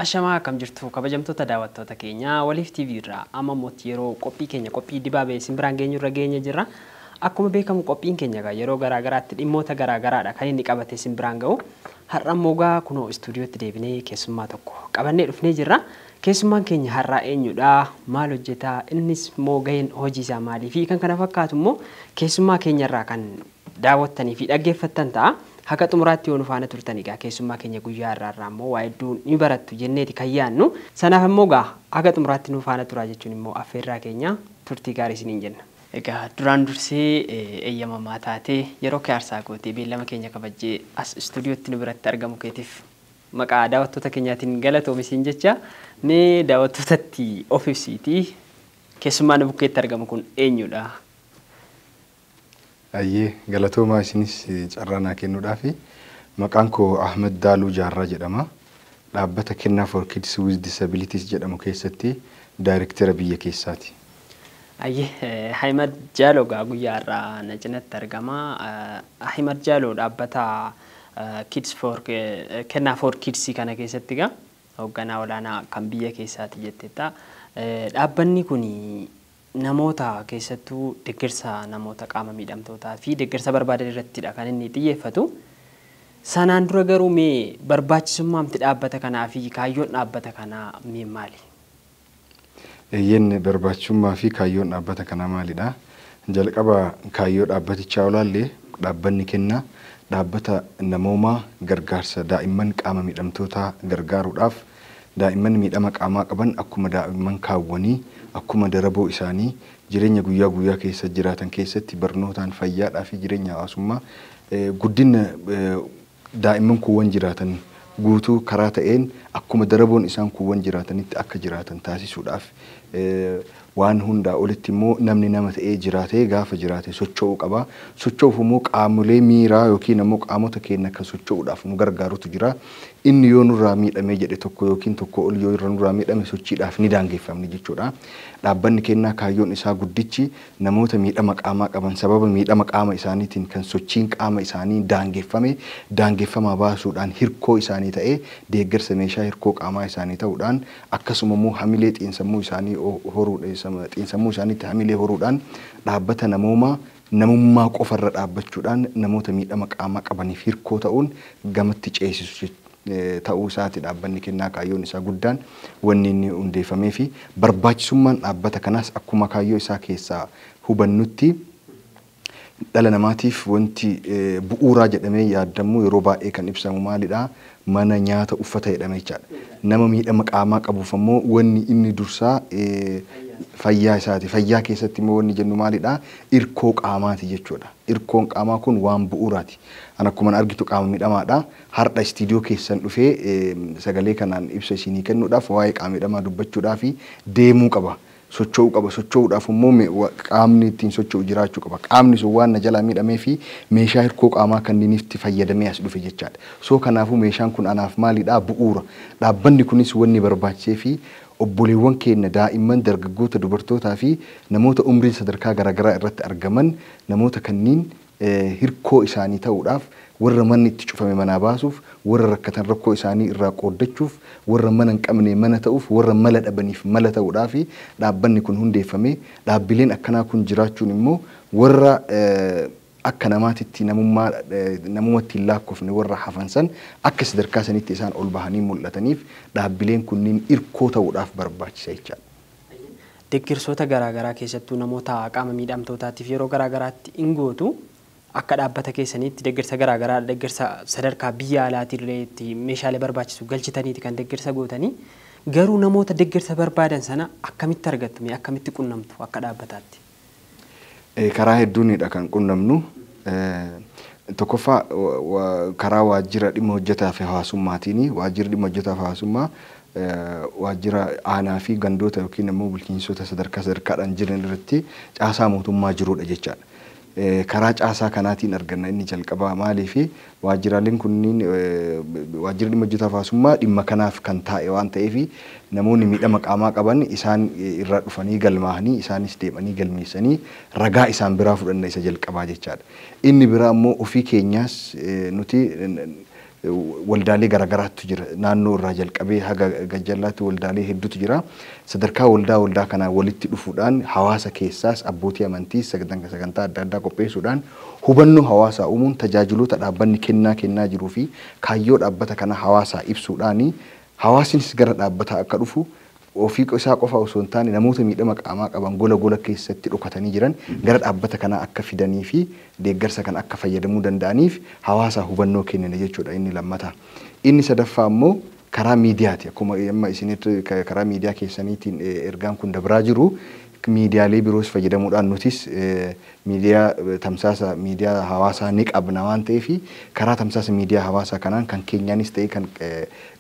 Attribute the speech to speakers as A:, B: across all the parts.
A: Ashamaa, akkam jirtu kabajamtoota daawwattoota keenya Waliif TV irraa? Amma immoo yeroo qophii keenya, qophii dibaabee isin biraan geenyu irra geenye jirra. Akkuma beekamu qophiin keenya egaa yeroo garaa garaatti dhimmoota garaa garaadha kan inni qabatee isin biraan ga'u. Har'a immoo egaa kunoo istuudiyootti deebinee keessummaa tokko qabannee dhufnee jirra. Keessummaan keenya har'aa eenyudha? Maal hojjetaa? Innis immoo gaheen hojii isaa maalii fi kan kana fakkaatu immoo keessummaa keenyarraa kan daawwattanii fi dhaggeeffattan ta'a. Haga xumuraatti yoo nu faana turtan egaa keessummaa keenya guyyaa har'aa irraa immoo waa hedduu ni barattu jenneeti kan yaadnu. Sanaaf immoo egaa haga xumuraatti nu faana turaa jechuun immoo affeerraa keenya, turtii gaarii isiniin jenna. Egaa duraan dursee eeyyamamaa taatee yeroo kee aarsaa gootee beellama keenya kabajjee as istuudiyootti nu biratti argamu keetiif maqaa daawwattoota keenyaatiin galatoomi siin jecha. Mee daawwattootatti of ibsiitii, keessummaa nu bukkeetti argamu kun eenyudha?
B: Ayyee, galatoomaa isinis carraa naa kennuudhaafi. Maqaan koo Ahmed Daaluu Jaarraa jedhama. Dhaabbata Kennaa for Kids with Disabilities jedhamu keessatti daayirektera biyya keessaati.
A: Ayyee, Ahmed Jaaloo gaa guyyaa har'aa na cinatti argama. Ahmed Jaaloo dhaabbata Kids for Kennaa for Kids kana keessatti gaa hoogganaa olaanaa kan biyya keessaati jetteetta. Dhaabbanni kun namoota keessattuu deeggarsa namoota qaama miidhamtootaa fi deeggarsa barbaadan irrattidha kan inni xiyyeeffatu. Sanaan dura garuu mee barbaachisummaamti dhaabbata kanaa fi kaayyoon dhaabbata kanaa mee maali?
B: Eeyyeen, barbaachisummaa fi kaayyoon dhaabbata kanaa maalidha? Jalqaba kaayyoo dhaabbatichaa olaallee, dhaabbanni Kennaa dhaabbata namoomaa gargaarsa daa'imman qaama miidhamtootaa gargaaruudhaaf, daa'imman miidhama qaamaa qaban akkuma daa'imman kaawwanii, akkuma daraboo isaanii jireenya guyyaa guyyaa keessa jiraatan keessatti barnootaan, fayyaadhaa fi jireenya hawaasummaa guddina daa'imman kuuwwan jiraatan guutuu karaa ta'een akkuma daraboon isaan kuuwwan jiraatanitti akka jiraatan taasisuudhaaf, waan hundaa olitti immoo namni nama ta'ee jiraatee gaafa jiraate socho'uu qaba. Socho'uuf immoo qaamolee miiraa yookiin immoo qaamota keenya kan socho'uudhaaf nu gargaarutu jira. Inni yoo nurraa miidhamee jedhe, tokko yookiin tokko ol yoo irra nurraa miidhame, sochiidhaaf ni daangeffamni jechuudha. Dhaabbanni Kennaa kaayyoon isaa guddichi namoota miidhama qaamaa qaban, sababa miidhama qaama isaaniitiin kan sochiin qaama isaanii daangeffame, daangeffamaa baasuudhaan hirkoo isaanii ta'ee, deeggarsa meeshaa hirkoo qaamaa isaanii ta'uudhaan, akkasuma immoo hamilee xiinsammuu isaanii horuudhaan, xiinsammuu isaaniitti hamilee horuudhaan, dhaabbata namoomaa namummaa qofarra dhaabbachuudhaan namoota miidhama qaamaa qabaniif hirkoo ta'uun gamatti ceesisu ta'uu isaati. Dhaabbanni Kennaa kaayyoon isaa guddaan wanni inni hundeeffamee fi barbaachisummaan dhaabbata kanaas akkuma kaayyoo isaa keessaa hubannutti, dhala namaatiif wanti bu'uuraa jedhamee yaadamu yeroo baay'ee kan ibsamu maalidha? Mana, nyaata, uffata jedhame jechaadha. Nama miidhama qaamaa qabuuf ammoo wanni inni dursaa fayyaa isaati. Fayyaa keessatti immoo wanni jennu maalidha? Irkoo qaamaati jechuudha. Irkoon qaamaa kun waan bu'uuraati. An akkuma argitu qaama miidhamaadha. Har'a istiidiyoo keessan dhufee sagalee kanaan ibsa isinii kennuudhaaf, waa'ee qaama miidhamaa dubbachuudhaaf deemuu qaba. Socho'uu qaba. Socho'uudhaaf immoo qaamni ittiin socho'u jiraachuu qaba. Qaamni sun waan na jalaa miidhamee fi meeshaa hirkoo qaamaa kanneenitti fayyadamee as dhufe jechaadha. So kanaafuu meeshaan kun anaaf maalidha? Bu'uura. Dhaabbanni kunis wanni barbaachisee fi obboleewwan keenya daa'imman, dargaggoota, dubartootaa fi namoota umrii sadarkaa garaagaraa irratti argaman, namoota kanniin hirkoo isaanii ta'uudhaaf, warra manni itti cufame manaa baasuuf, warra rakkatan rakkoo isaanii irraa qooddachuuf, warra mana hin qabne mana ta'uuf, warra mala dhabaniif mala ta'uudhaaf dhaabbanni kun hundeeffame. Dhaabbileen akkanaa kun jiraachuun immoo warra akka namaatitti namummaa namumatti hin lakkoofne, warra hafan san akka sadarkaa sanitti isaan ol bahanii mul'ataniif dhaabbileen kunniin hirkoo ta'uudhaaf barbaachisa jechaadha.
A: Deeggarsoota garaagaraa keessattuu namoota qaama miidhamtootaatiif yeroo garaagaraatti hin gootu. Akka dhaabbata keessaniitti deeggarsa garaagaraa, deeggarsa sadarkaa biyya alaatillee itti meeshaalee barbaachisu galchitaniiti kan deeggarsa gootanii. Garuu namoota deeggarsa barbaadan sana akkamitti argattu, mee akkamitti qunnamtu akka dhaabbataatti?
B: Karaa hedduunidha kan qunnamnu. Tokkoffaa karaa waajjira dhimma hojjetaa fi hawaasummaatiini. Waajjirri dhimma hojjetaa fi hawaasummaa waajjira aanaa fi gandoota yookiin immoo bulchiinsota sadarkaa sadarkaadhaan jiran irratti caasaa mootummaa jirudha jechaadha. Karaa caasaa kanaatiin arganna inni jalqabaa. Maaliifi waajjiraaleen kunniin, waajjirri dhimma hojjetaa hawaasummaa dhimma kanaaf kan taa'e waan ta'eef, namoonni miidhama qaamaa qaban isaan irraa dhufanii galmaa'anii, isaanis deemanii galmeessanii ragaa isaan biraa fudhanna isa jalqabaa jechaadha. Inni biraa immoo ofii keenyaas nuti Waldaalee garaagaraatu jira. Naannoo irraa jalqabee haga gajjallaatti waldaalee hedduutu jira. Sadarkaa waldaa kanaa walitti dhufuudhaan hawaasa keessaas abbootii amantii sagantaa adda addaa qopheessuudhaan hubannoo hawaasaa uumuun tajaajiloota dhaabbanni kennaa jiruu fi kaayyoo dhaabbata kana hawaasaa ibsuudhaan hawaasnis gara dhaabbataa akka dhufu ofii isaa qofa osoo hin taane namoota miidhama qaamaa qaban gola gola keessatti dhokatanii jiran gara dhaabbata kanaa akka fidanii fi deeggarsa kana akka fayyadamuu danda'aniif hawaasaa hubannoo kennina jechuudha inni lammataa. Inni sadaffaa immoo karaa miidiyaati. Akkuma amma isinitti karaa miidiyaa keessaniitiin ergaan kun dabraa jiru miidiyaalee biroos fayyadamuudhaan nutis miidiyaa tamsaasa miidiyaa hawaasaa ni qabna waan ta'eef karaa tamsaasa miidiyaa hawaasaa kanaan kan keenyaanis ta'e kan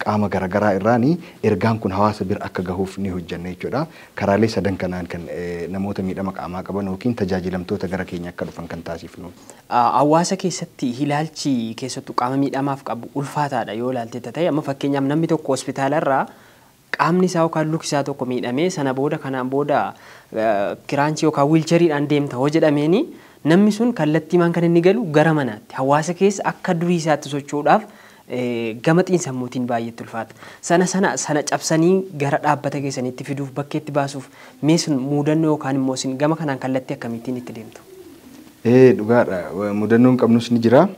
B: qaama garaagaraa irraani ergaan kun hawaasa bira akka gahuuf ni hojjanna jechuudha. Karaalee sadan kanaan kan namoota miidhama qaamaa qaban yookiin tajaajilamtoota gara keenya akka dhufan kan taasifnu.
A: Hawaasa keessatti ilaalchi keessattuu qaama miidhamaaf qabu ulfaataadha yoo ilaalte ta'e amma fakkeenyaaf namni tokko hospitaala irraa qaamni isaa yookaan lukti isaa tokko miidhamee sana booda kanaan booda kiraanchii yookaan wiilchariidhaan deemta hoo jedhameeni namni sun kallattiimaan kan inni galu gara manaatti hawaasa keessa akka durii isaatti socho'uudhaaf gama xiinsammuutiin baay'eetti ulfaata. Sana cabsanii gara dhaabbata keessanitti fiduuf bakkeetti baasuuf mee sun mudannoo yookaan immoo isin gama kanaan kallattii akkamittiin itti deemtu?
B: Dhugaadha. Mudannoon qabnus ni jira.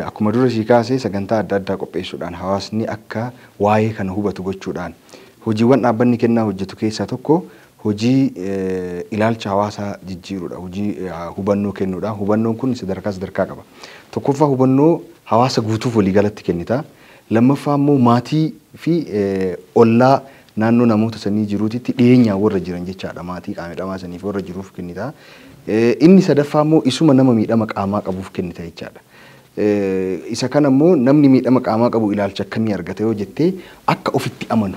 B: Akkuma dura sii kaasee sagantaa adda addaa qopheessuudhaan hawaasni akka waa'ee kana hubatu gochuudhaan hojiiwwan dhaabbanni kennaa hojjetu keessaa tokko hojii ilaalcha hawaasaa jijjiiruudha. Hojii hubannoo kennuudha. Hubannoon kun sadarkaa sadarkaa qaba. Tokkoffaa hubannoo hawaasa guutuuf waliigalatti kennita. Lammaffaa immoo maatii fi ollaa naannoo namoota sanii jiruutitti dhiyeenyaan warra jiran jechaadha. Maatii qaama miidhamaa saniif warra jiruuf kennita. Inni sadaffaa immoo isuma nama miidhama qaamaa qabuuf kennita jechaadha. Isa kana immoo namni miidhama qaamaa qabu ilaalcha akkamii argata yoo jettee akka ofitti amanu,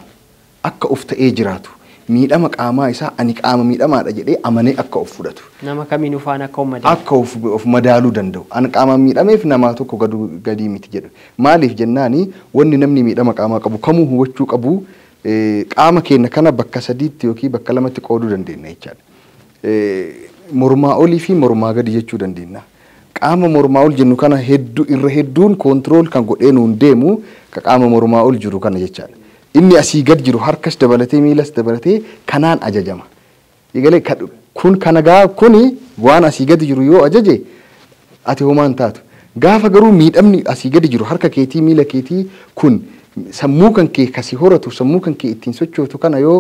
B: akka of ta'ee jiraatu, miidhama qaamaa isaa ani qaama miidhamaadha jedhee amanee akka of fudhatu.
A: Nama kamiin ufaan akka of madaalu.
B: Akka of madaaluu danda'u. Ani qaama miidhameef namaa tokko gadii miti jedhu. Maaliif jennaani wanni namni miidhama qaamaa qabu kamuu hubachuu qabu qaama keenya kana bakka sadiitti yookiin bakka lamatti qooduu dandeenya jechaadha. Mormaa olii fi mormaa gadi jechuu dandeenya. Qaama mormaa ol jennu kana hedduu irra hedduun koontirool kan godhee nuun deemu ka qaama mormaa ol jiru kana jechaadha. Inni asii gad jiru harkas dabalatee miilas dabalatee kanaan ajajama. Egalee kun kana gaa kuni waan asii gadi jiru yoo ajaje ati homaan taatu. Gaafa garuu miidhamni asii gadi jiru harka keetii miila keetii kun sammuu kan kee kasi horatu sammuu kan kee ittiin sochootu kana yoo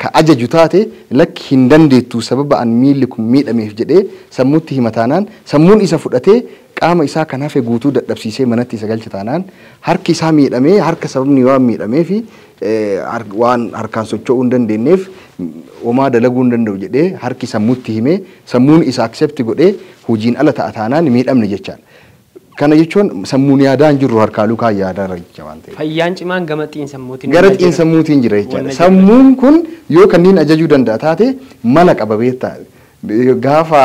B: ka ajaju taate lakki hin dandeettu sababa an miilli kun miidhameef jedhee sammuutti hima taanaan sammuun isa fudhatee qaama isaa kan hafe guutuu dadhabsiisee manatti isa galcha taanaan harki isaa miidhamee harka sababni waan miidhamee fi waan harkaan socho'uu hin dandeenyeef homaa dalaguu hin danda'u jedhee harki sammuutti himee sammuun isa accept godhee hojiin ala ta'a taanaan miidhamne jechaadha. Kana jechuun sammuun yaadaa hin jirru harkaa lukaa yaadaa irra jecha waan ta'eef.
A: Fayyaan cimaan gama xiinsammuutiin
B: gara xiinsammuutiin jira jechaadha. Sammuun kun yoo kanneen ajajuu danda'a taate mala qaba beektaa. Gaafa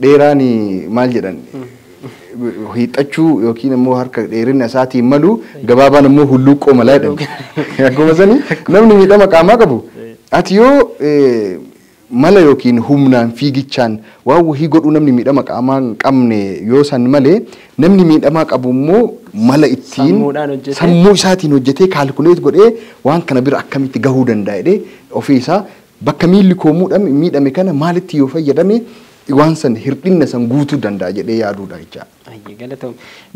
B: dheeraan maal jedhan hiixachuu yookiin immoo harka dheerina isaatiin malu gabaabaan immoo hulluuqqoo malaa jedhan. Akkuma sani namni miidhama qaamaa qabu ati yoo mala yookiin humnaan fiigichaan waan wahii godhuu namni miidhama qaamaa hin qabne yoo san malee namni miidhamaa qabu immoo mala ittiin sammuu isaatiin hojjetee kaalkuleet godhee waan kana bira akkamitti gahuu danda'a jedhee ofii isaa bakka miilli koo miidhame kana maalitti yoo fayyadame waan san hir'inna san guutuu danda'a jedhee yaaduudha jechaadha.
A: Galatoom.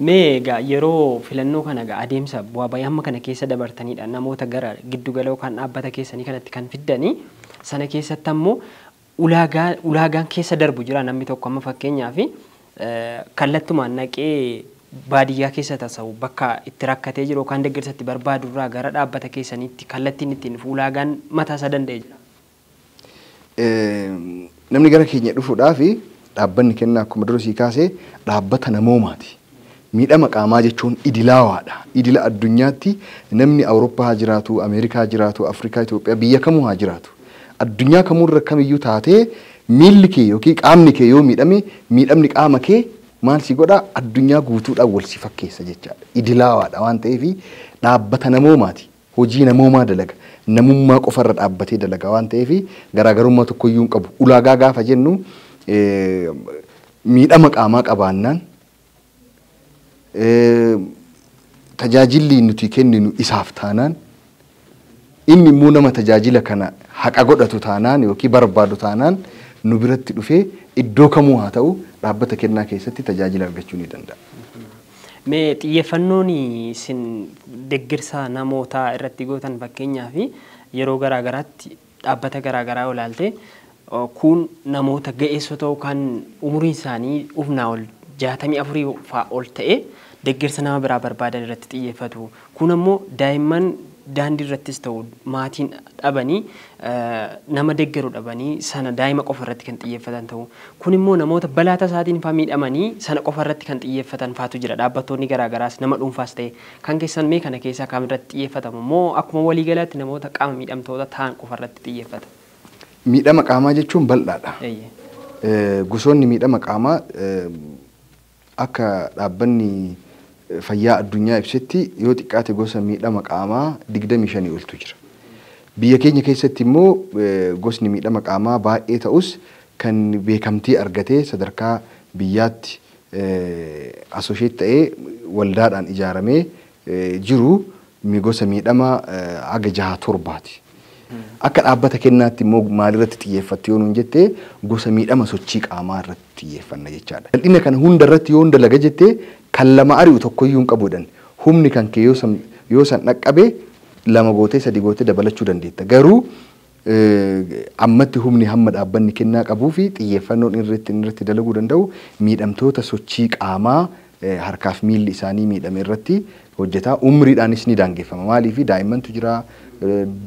A: Mee egaa yeroo filannoo kana egaa adeemsa bu'aa bayii hamma kana keessa dabartanidha namoota gara giddugala yookaan dhaabbata keessanii kanatti kan fiddanii sana keessatti ammoo ulaagaan keessa darbu jira namni tokko amma fakkeenyaaf kallattumaan naqee baadiyyaa keessa tasa'u bakka itti rakkatee jiru yookaan deeggarsa itti barbaadu irraa gara dhaabbata keessaniitti kallattiin ittiin dhufu ulaagaan mataa isaa danda'e jira.
B: Namni gara keenya dhufuudhaaf dhaabbanni kennaa akkuma dura sii kaasee dhaabbata namoomaati. Miidhama qaamaa jechuun idilaawaadha. Idila addunyaatti namni Awurooppaa haa jiraatu, Ameerikaa haa jiraatu, Afrikaa, Itoophiyaa biyya kamuu haa jiraatu. Addunyaa kamuurra kamiyyuu taatee miilli kee yookiin qaamni kee yoo miidhame miidhamni qaama kee maal si godha addunyaa guutuudhaan wal si fakkeessa jechaadha. Idilaawaadha waan ta'eef dhaabbata namoomaati. Hojii namoomaa dalaga. Namummaa qofarra dhaabbatee dalaga waan ta'eef garaagarummaa tokkoyyuu hin qabu. Ulaagaa gaafa jennu miidhama qaamaa qabaannaan Tajaajilli nuti kenninu isaaf taanaan, inni immoo nama tajaajila kana haqa godhatu taanaan yookiin barbaadu taanaan, nu biratti dhufee iddoo kamuu haa ta'u dhaabbata kennaa keessatti tajaajila argachuu ni danda'a.
A: Mee xiyyeeffannoon isin deeggarsa namootaa irratti gootan, fakkeenyaaf yeroo garaa garaatti dhaabbata garaa garaa ilaalte, kun namoota ga'eessota yookaan umuriin isaanii humnaa ol 64 fa'aa ol ta'e deeggarsa nama biraa barbaadan irratti xiyyeeffatu. Kun ammoo daa'imman daandii irrattis ta'u maatiin dhabanii, nama deeggaru dhabanii, sana daa'ima qofa irratti kan xiyyeeffatan ta'u. Kun immoo namoota balaa tasaatiin fa'aa miidhamanii sana qofa irratti kan xiyyeeffatan fa'aatu jira. Dhaabbattoonni garaa garaas nama dhuunfaas ta'e kan keessan mee kana keessaa kam irratti xiyyeeffatamu moo akkuma waliigalaatti namoota qaama miidhamtoota ta'an qofa irratti xiyyeeffata?
B: Miidhama qaamaa jechuun bal'aadha. Gosoonni miidhama qaamaa akka dhaabbanni fayyaa addunyaa ibsetti yoo xiqqaate gosa miidhama qaamaa 25 oltu jira. Biyya keenya keessatti immoo gosni miidhama qaamaa baay'ee ta'us kan beekamtii argatee sadarkaa biyyaatti associate ta'ee waldaadhaan ijaaramee jiru gosa miidhama haga jaha torbaati. Akka dhaabbata kennaatti immoo maalirratti xiyyeeffatte yoo nuun jette, gosa miidhama sochii qaamaa irratti xiyyeeffanna jechaadha. Bal'ina kana hunda irratti yoo dalaga jette, kan lama ari'u tokkoyyuu hin qabu jedhan. Humni kan kee yoo san dhaqqabe lama gootee sadi gootee dabalachuu dandeetta. Garuu ammatti humni hamma dhaabbanni kennaa qabuu fi xiyyeeffannoon irratti dalaguu danda'u miidhamtoota sochii qaamaa harkaaf miilli isaanii miidhame irratti hojjetaa. Umriidhaanis ni daangeffama. Maaliif? Daa'immantu jira,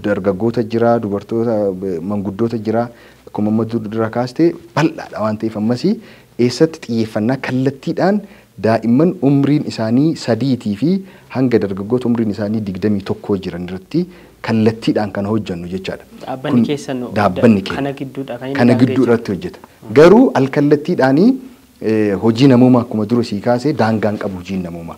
B: dargaggoota jira, dubartoota, manguddoota jira. Akkuma amma dura kaaste bal'aadha waan ta'eef ammasii eessatti xiyyeeffannaa? Kallattiidhaan daa'imman umriin isaanii 3 fi hanga dargaggoota umriin isaanii 21 jiran irratti kallattiidhaan kan hojjennu jechaadha.
A: Dhaabbanni keessan
B: Dhaabbanni keenya
A: kana gidduudha kan inni
B: kana gidduu irratti hojjeta. Garuu alkallattiidhaanii hojii namoomaa akkuma dura sii kaasee daangaan qabu hojiin namoomaa.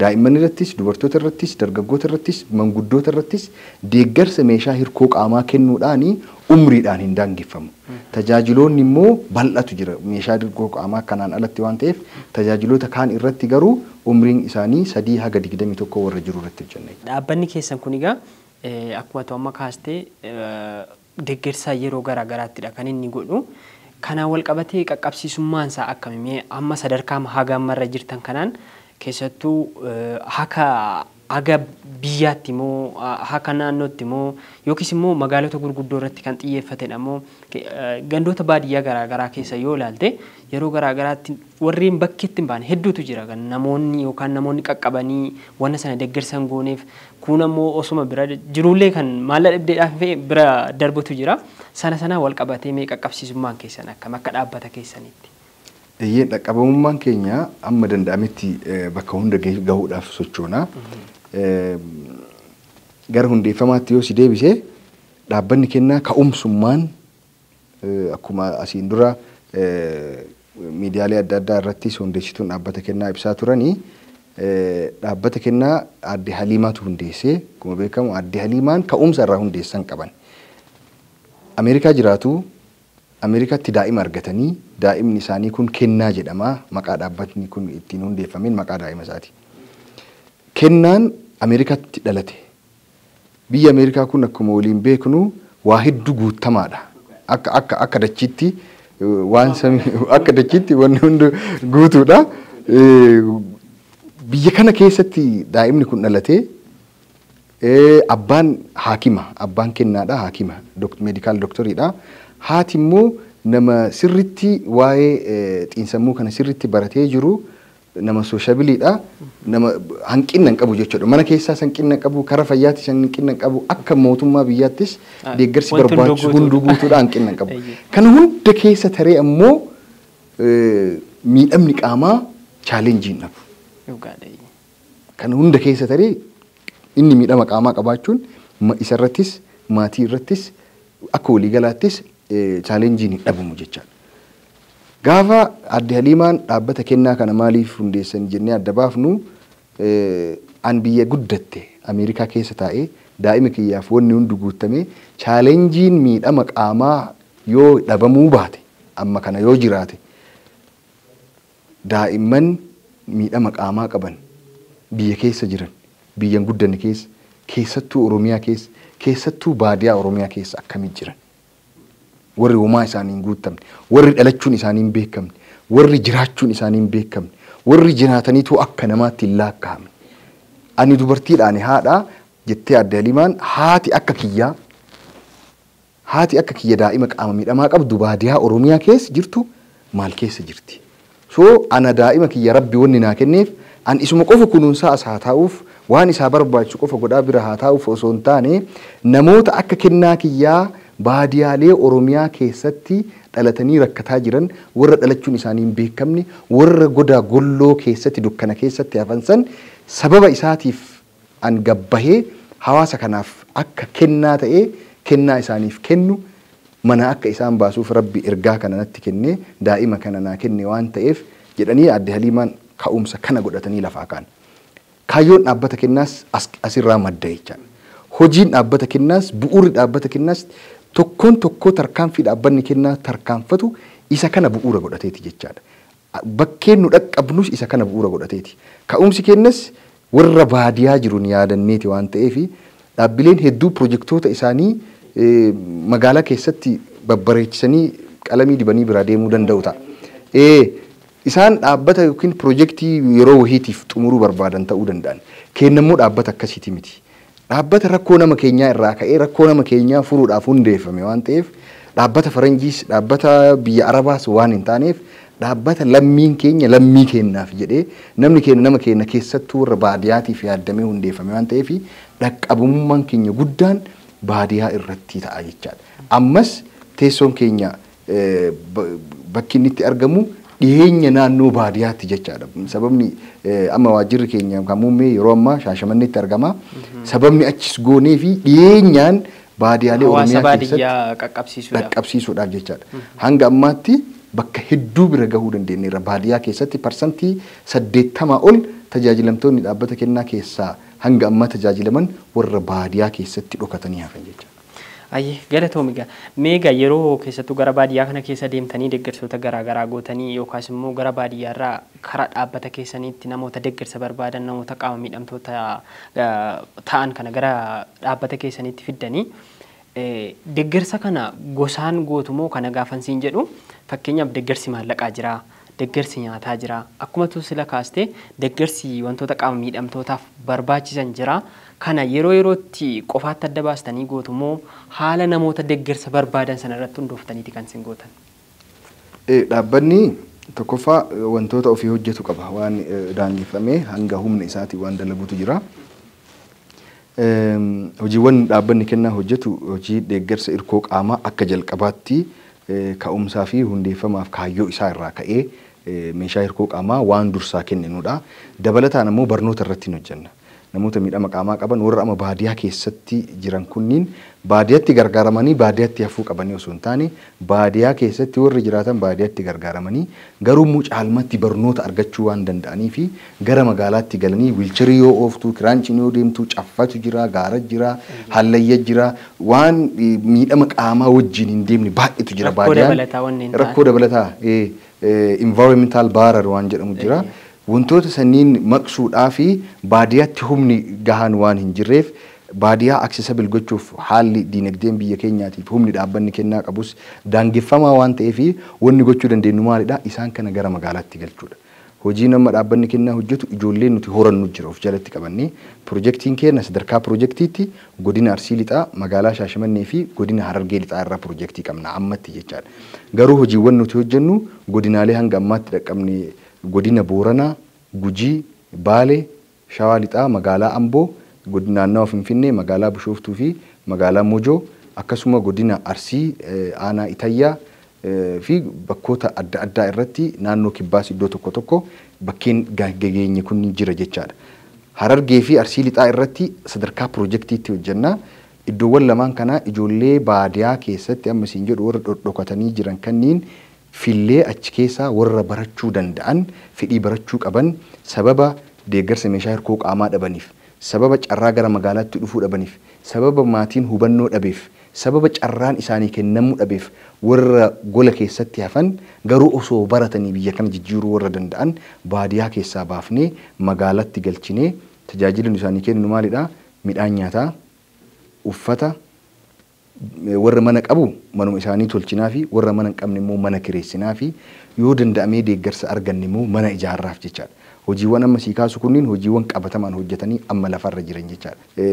B: Daa'imman irrattis, dubartoota irrattis, dargaggoota irrattis, manguddoota irrattis deeggarsa meeshaa hirkoo qaamaa kennuudhaanii umriidhaan hin daangeffamu. Tajaajiloonni immoo bal'atu jira meeshaa hirkoo qaamaa kanaan alatti waan ta'eef, tajaajiloota kaan irratti garuu umriin isaanii 3 haga 21 warra jiru irratti hojjenna.
A: Dhaabbanni keessan kun egaa akkuma tu amma kaastee deeggarsa yeroo garaa garaattidha kan inni godhu. Kanaan wal qabatee qaqqabsiisummaan isaa akkami? Mee amma sadarkaa haga ammarra jirtan kanaan keessattuu haka haga biyyaatti moo haka naannootti moo yookiis immoo magaalota gurguddoo irratti kan xiyyeeffatedha moo gandoota baadiyyaa garaa garaa keessa yoo ilaalte yeroo garaa garaatti warreen bakkeetti hin baane hedduutu jira, kan namoonni yookaan namoonni qaqqabanii wanna sana deeggarsa hin gooneef, kun ammoo osuma bira jirullee kan maallaqa dhibdeedhaaf fe'e bira darbutu jira. Sana sanaa wal qabatee mee qaqqabsiisummaan keessan akkam akka dhaabbata keessanitti?
B: Eeyyee, dhaqqabamummaan keenya amma danda'ametti bakka hunda gahuudhaaf sochoona. Gara hundeeffamaatti yoo si deebise, dhaabbanni kennaa ka'umsummaan akkuma asiin dura miidiyaalee adda addaa irrattis hundeessituun dhaabbata kennaa ibsaa turanii, dhaabbata kennaa aadde Haliimaatu hundeessee. Akkuma beekamu aadde Haliimaan ka'umsa irraa hundeessan qaban. Ameerikaa jiraatu, Ameerikaatti daa'ima argatanii, daa'imni isaanii kun kennaa jedhama, maqaa dhaabbatni kun ittiin hundeeffameen maqaa daa'ima isaati. Kennaan Ameerikaatti dhalate. Biyya Ameerikaa kun akkuma waliin beeknu waa hedduu guutamaadha. Akka dachiitti waan samii akka dachiitti wanni hundi guutuudha. Biyya kana keessatti daa'imni kun dhalatee, abbaan haakima, abbaan kennaadha, haakima, medical doctoriidha. Haati immoo nama sirritti waa'ee xiinsammuu kana sirritti baratee jiru, nama sociableiidha, nama hanqina hin qabu jechuudha. Mana keessaas hanqina hin qabu, karaa fayyaattis hanqina hin qabu, akka mootummaa biyyaattis deeggarsi barbaachisu hunduu guutuudha, hanqina hin qabu. Kana hunda keessa taree ammoo miidhamni qaamaa challengeii hin dhabu. Kana hunda keessa taree inni miidhama qaamaa qabaachuun isarrattis, maatii irrattis, akka waliigalaattis challengeiin hin dhabamu jechaadha. Gaafa aadde Haliimaan dhaabbata kennaa kana maaliif hundeessan jennee adda baafnu, an biyya guddatte Ameerikaa keessa taa'ee daa'ima kiyyaaf wanni hundi guutame, challengeiin miidhama qaamaa yoo dhabamuu baate, amma kana yoo jiraate, daa'imman miidhama qaamaa qaban biyya keessa jiran biyya hin guddanne keessa, keessattuu Oromiyaa keessa, keessattuu baadiyaa Oromiyaa keessa akkamii jiran? Warri homaa isaanii hin guutamne, warri dhalachuun isaanii hin beekamne, warri jiraachuun isaanii hin beekamne, warri jiraataniitu akka namaatti hin lakkaa'amne. Ani dubartiidhaan haadha jettee adde Haliimaan, haati akka kiyyaa, haati akka kiyya daa'ima qaama miidhamaa qabdu baadiyaa Oromiyaa keessa jirtu maal keessa jirti? So ana daa'ima kiyya Rabbi wanni naa kenneef an isuma qofa kunuunsaa as haa taa'uuf, waan isaa barbaachisu qofa godhaa bira haa taa'uuf osoo hin taane, namoota akka kennaa kiyyaa baadiyaalee Oromiyaa keessatti dhalatanii rakkataa jiran, warra dhalachuun isaanii hin beekamne, warra goda golloo keessatti dukkana keessatti hafan san sababa isaatiif an gabbahee hawaasa kanaaf akka kennaa ta'ee kennaa isaaniif kennu, mana akka isaan baasuuf Rabbi ergaa kana natti kennee daa'ima kana naa kenne waan ta'eef jedhanii adde Haliimaan ka'umsa kana godhatanii lafaa ka'an. Kaayyoon dhaabbata kennaas asirraa madda jechaadha. Hojiin dhaabbata kennaas, bu'uurri dhaabbata kennaas, tokkoon tokkoo tarkaanfii dhaabbanni kennaa tarkaanfatu isa kana bu'uura godhateeti jechaadha. Bakkeen nu dhaqqabnus isa kana bu'uura godhateeti. Ka'umsi kennas warra baadiyaa jiruun yaadanneeti waan ta'eef, dhaabbileen hedduu pirojektoota isaanii magaalaa keessatti babbareechisanii qalamii dibanii biraa deemuu danda'u ta'a. Isaan dhaabbata yookiin pirojektii yeroo wahiitiif xumuruu barbaadan ta'uu danda'an. Kennammoo dhaabbata akkasiiti miti. Dhaabbata rakkoo nama keenyaa irraa ka'ee rakkoo nama keenyaa furuudhaaf hundeeffame waan ta'eef, dhaabbata faranjiis, dhaabbata biyya Arabaas waan hin taaneef, dhaabbata lammiin keenya lammii keenyaaf jedhee namni keenya nama keenya keessattuu warra baadiyaatiif yaaddamee hundeeffame waan ta'eef, dhaqqabummaan keenya guddaan baadiyaa irratti ta'a jechaadha. Ammas teessoon keenya bakki inni itti argamu dhiyeenya naannoo baadiyaatti jechaadha. Sababni amma waajjirri keenya kan muummee yeroo ammaa Shaashamanneetti argama. Sababni achis goonee fi dhiyeenyaan baadiyaalee Oromiyaa
A: keessatti
B: dhaqqabsiisuudhaaf jechaadha. Hanga ammaatti bakka hedduu bira gahuu dandeenyeerra. Baadiyaa keessatti 80% ol tajaajilamtoonni dhaabbata kennaa keessaa hanga ammaa tajaajilaman warra baadiyaa keessatti dhokatanii hafan jechaadha.
A: Ayyee, galatoomi egaa. Meegaa yeroo keessattuu gara baadiyyaa kana keessa deemtanii deeggarsoota garaagaraa gootanii yookaas immoo gara baadiyyaarraa karaa dhaabbata keessaniitti namoota deeggarsa barbaadan, namoota qaama miidhamtoota ta'an kana gara dhaabbata keessaniitti fiddanii, deeggarsa kana gosaan gootu moo? Kana gaafan siin jedhu, fakkeenyaaf deeggarsi maallaqaa jira, deeggarsi nyaataa jira, akkuma tu sila kaastee deeggarsi wantoota qaama miidhamtootaaf barbaachisan jira. Kana yeroo yerootti qofaatti adda baastanii gootu moo haala namoota deeggarsa barbaadan sana irratti hundooftaniiti kan isin gootan?
B: Dhaabbanni tokkoffaa wantoota ofii hojjetu qaba. Waan daangeffamee hanga humna isaatii waan dalaguutu jira. Hojiiwwan dhaabbanni kennaa hojjetu, hojii deeggarsa hirkoo qaamaa akka jalqabaatti ka'umsaa fi hundeeffamaaf kaayyoo isaa irraa ka'ee meeshaa hirkoo qaamaa waan dursaa kenninudha. Dabalataan ammoo barnoota irratti hojjenna. Namoota miidhama qaamaa qaban warra amma baadiyaa keessatti jiran kunniin baadiyaatti gargaaramanii baadiyaatti hafuu qabanii osoo hin taane, baadiyaa keessatti warri jiraatan baadiyaatti gargaaramanii garuu immoo caalmatti barnoota argachuu waan danda'anii fi gara magaalaatti galanii wiilcharii yoo ooftu, kiraanchiin yoo deemtu, caffatu jira, gaara jira, hallayya jira, waan miidhama qaamaa wajjin hin deemne baay'eetu jira.
A: Baadiyaan
B: rakkoo dabalataa environmental barrier waan jedhamu jira. Wantoota sanniin maqsuudhaa fi baadiyaatti humni gahaan waan hin jirreef, baadiyaa accessible gochuuf haalli diinagdeen biyya keenyaatiif humni dhaabbanni kennaa qabus daangeffamaa waan ta'eef, wanni gochuu dandeenyu maalidha? Isaan kana gara magaalaatti galchuudha. Hojii nama dhaabbanni kennaa hojjetu, ijoollee nuti horannu jira of jalatti qabannee. Pirojektiin keenya sadarkaa pirojektiitti godina Arsii Lixaa magaalaa Shaashamannee fi godina Harargee Lixaa irraa pirojektii qabna ammatti jechaadha. Garuu hojiiwwan nuti hojjennu godinaalee hanga ammaatti dhaqqabne godina Booranaa, Gujii, Baalee, Shawaa Lixaa magaalaa Amboo, godina naannawa Finfinnee magaalaa Bishooftuu fi magaalaa Mojoo, akkasuma godina Arsii aanaa Itayyaa fi bakkoota adda addaa irratti, naannoo Kibbaas iddoo tokko tokko bakkeen gageenye kun jira jechaadha. Harargee fi Arsii Lixaa irratti sadarkaa pirojektiitti hojjenna. Iddoowwan lamaan kanaa ijoollee baadiyaa keessatti amma isin jedhu warra dhodhokatanii jiran kanniin fillee achi keessaa warra barachuu danda'an, fedhii barachuu qaban, sababa deeggarsa meeshaa hirkoo qaamaa dhabaniif, sababa carraa gara magaalaatti dhufuu dhabaniif, sababa maatiin hubannoo dhabeef, sababa carraan isaanii kennamuu dhabeef warra gola keessatti hafan, garuu osoo baratanii biyya kana jijjiiruu warra danda'an baadiyaa keessaa baafnee magaalatti galchinee Tajaajilli isaanii kennu maalidha? Midhaan nyaataa, uffata, warra mana qabu manuma isaanii tolchinaa fi warra mana hin qabne immoo mana kireessinaa fi yoo danda'amee deeggarsa arganne immoo mana ijaarraaf jechaadha. Hojiiwwan amma sii kaasu kunniin hojiiwwan qabatamaan hojjetanii amma lafarra jiran jechaadha.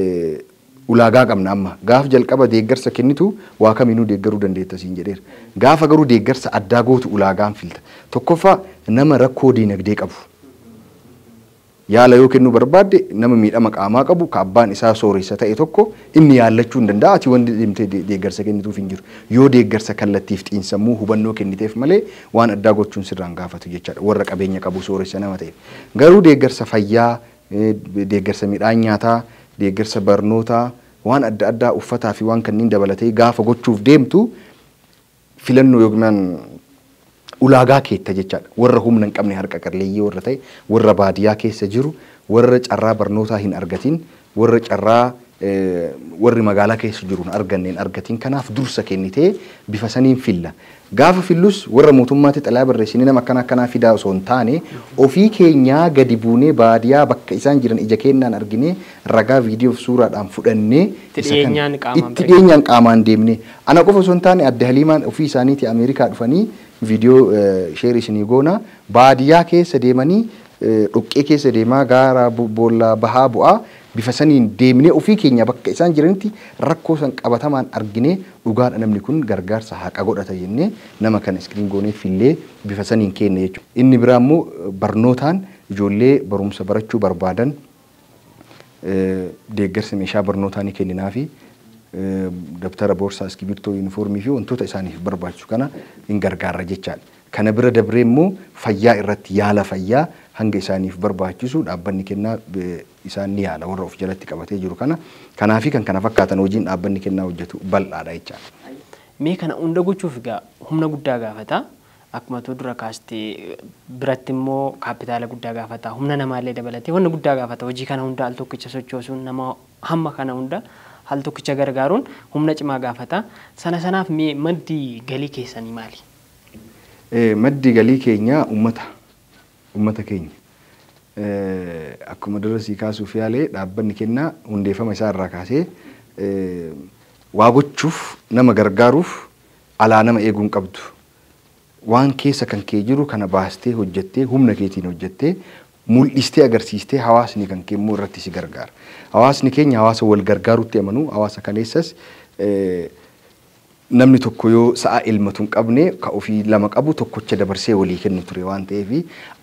B: Ulaagaa qabna amma gaaf jalqaba deeggarsa kennitu waa kamiinuu deeggaruu dandeetta siin jedheera. Gaafa garuu deeggarsa addaa gootu ulaagaan filta. Tokkoffaa nama rakkoo diinagdee qabu. Yaala yoo kennuu barbaadde nama miidhama qaamaa qabu ka abbaan isaa sooressa ta'e tokko inni yaallachuu hin danda'a ati wanti deemtee deeggarsa kennituuf hin jiru. Yoo deeggarsa kallattiif xiinsammuu hubannoo kenniteef malee waan addaa gochuun sirraan gaafatu jechaadha warra qabeenya qabu sooressa nama ta'eef. Garuu deeggarsa fayyaa, deeggarsa midhaan nyaataa, deeggarsa barnootaa waan adda addaa uffataa fi waan kanneen dabalatee gaafa gochuuf deemtu filannoo yookaan ulaagaa keetta jechaadha. Warra humna hin qabne harka qalleeyyii warra ta'e, warra baadiyyaa keessa jiru, warra carraa barnootaa hin argatin, warra carraa warri magaalaa keessa jiru hin arganne hin argatin kanaaf dursa kennitee bifa saniin filla. Gaafa fillus warra mootummaatti xalayaa barreessinee nama akkana akkanaa fidaa osoo hin taane ofii keenyaa gadi buunee baadiyyaa bakka isaan jiran ija keenyaan arginee ragaa viidiyoo fi suuraadhaan fudhannee itti dhiyeenyaan qaamaan deemnee ana qofa osoo hin taane adde Haliimaan ofii isaaniitii Ameerikaa dhufanii viidiyoo sheer isinii goona baadiyyaa keessa deemanii dhoqqee keessa deemaa gaara boollaa bahaa bu'aa bifa saniin deemnee ofii keenya bakka isaan jiranitti rakkoo san qabatamaan arginee dhugaadha namni kun gargaarsa haqa godhata jennee nama kana iskiriin goonee fillee bifa saniin kenna jechuudha. Inni biraa immoo barnootaan ijoollee barumsa barachuu barbaadan deeggarsa meeshaa barnootaa ni kenninaafi dabtara boorsaa iskibirtoo yuunifoormii fi wantoota isaaniif barbaachisu kana hin gargaarra jechaadha. Kana bira dabree immoo fayyaa irratti yaala fayyaa hanga isaaniif barbaachisu dhaabbanni kennaa isaan ni yaala warra of jalatti qabatee jiru kana. Kanaafi kan kana fakkaatan hojiin dhaabbanni kennaa hojjetu bal'aadha jechaadha.
A: Mee kana hunda gochuuf egaa humna guddaa gaafata. Akkuma dura kaastee biratti immoo kaapitaala guddaa gaafata. Humna namaallee dabalatee wanna guddaa gaafata. Hojii kana hunda al tokkicha sochoosuun nama hamma kana hunda al tokkicha gargaaruun humna cimaa gaafata. Sana sanaaf mee maddi galii keessanii maali?
B: Maddi galii keenya uummata keenya. Akkuma dura sii kaasuuf yaalee dhaabbanni kennaa hundeeffama isaa irraa kaasee waa gochuuf nama gargaaruuf alaa nama eeguu hin qabdu. Waan keessa kan kee jiru kana baastee hojjettee humna keetiin hojjettee mul'istee agarsiistee hawaasni kan kee immoo irratti si gargaara. Hawaasni keenya hawaasa wal gargaarutti amanu hawaasa kaleessas namni tokko yoo sa'a elmatu hin qabne ka ofii lama qabu tokkocha dabarsee walii kennu ture waan ta'eef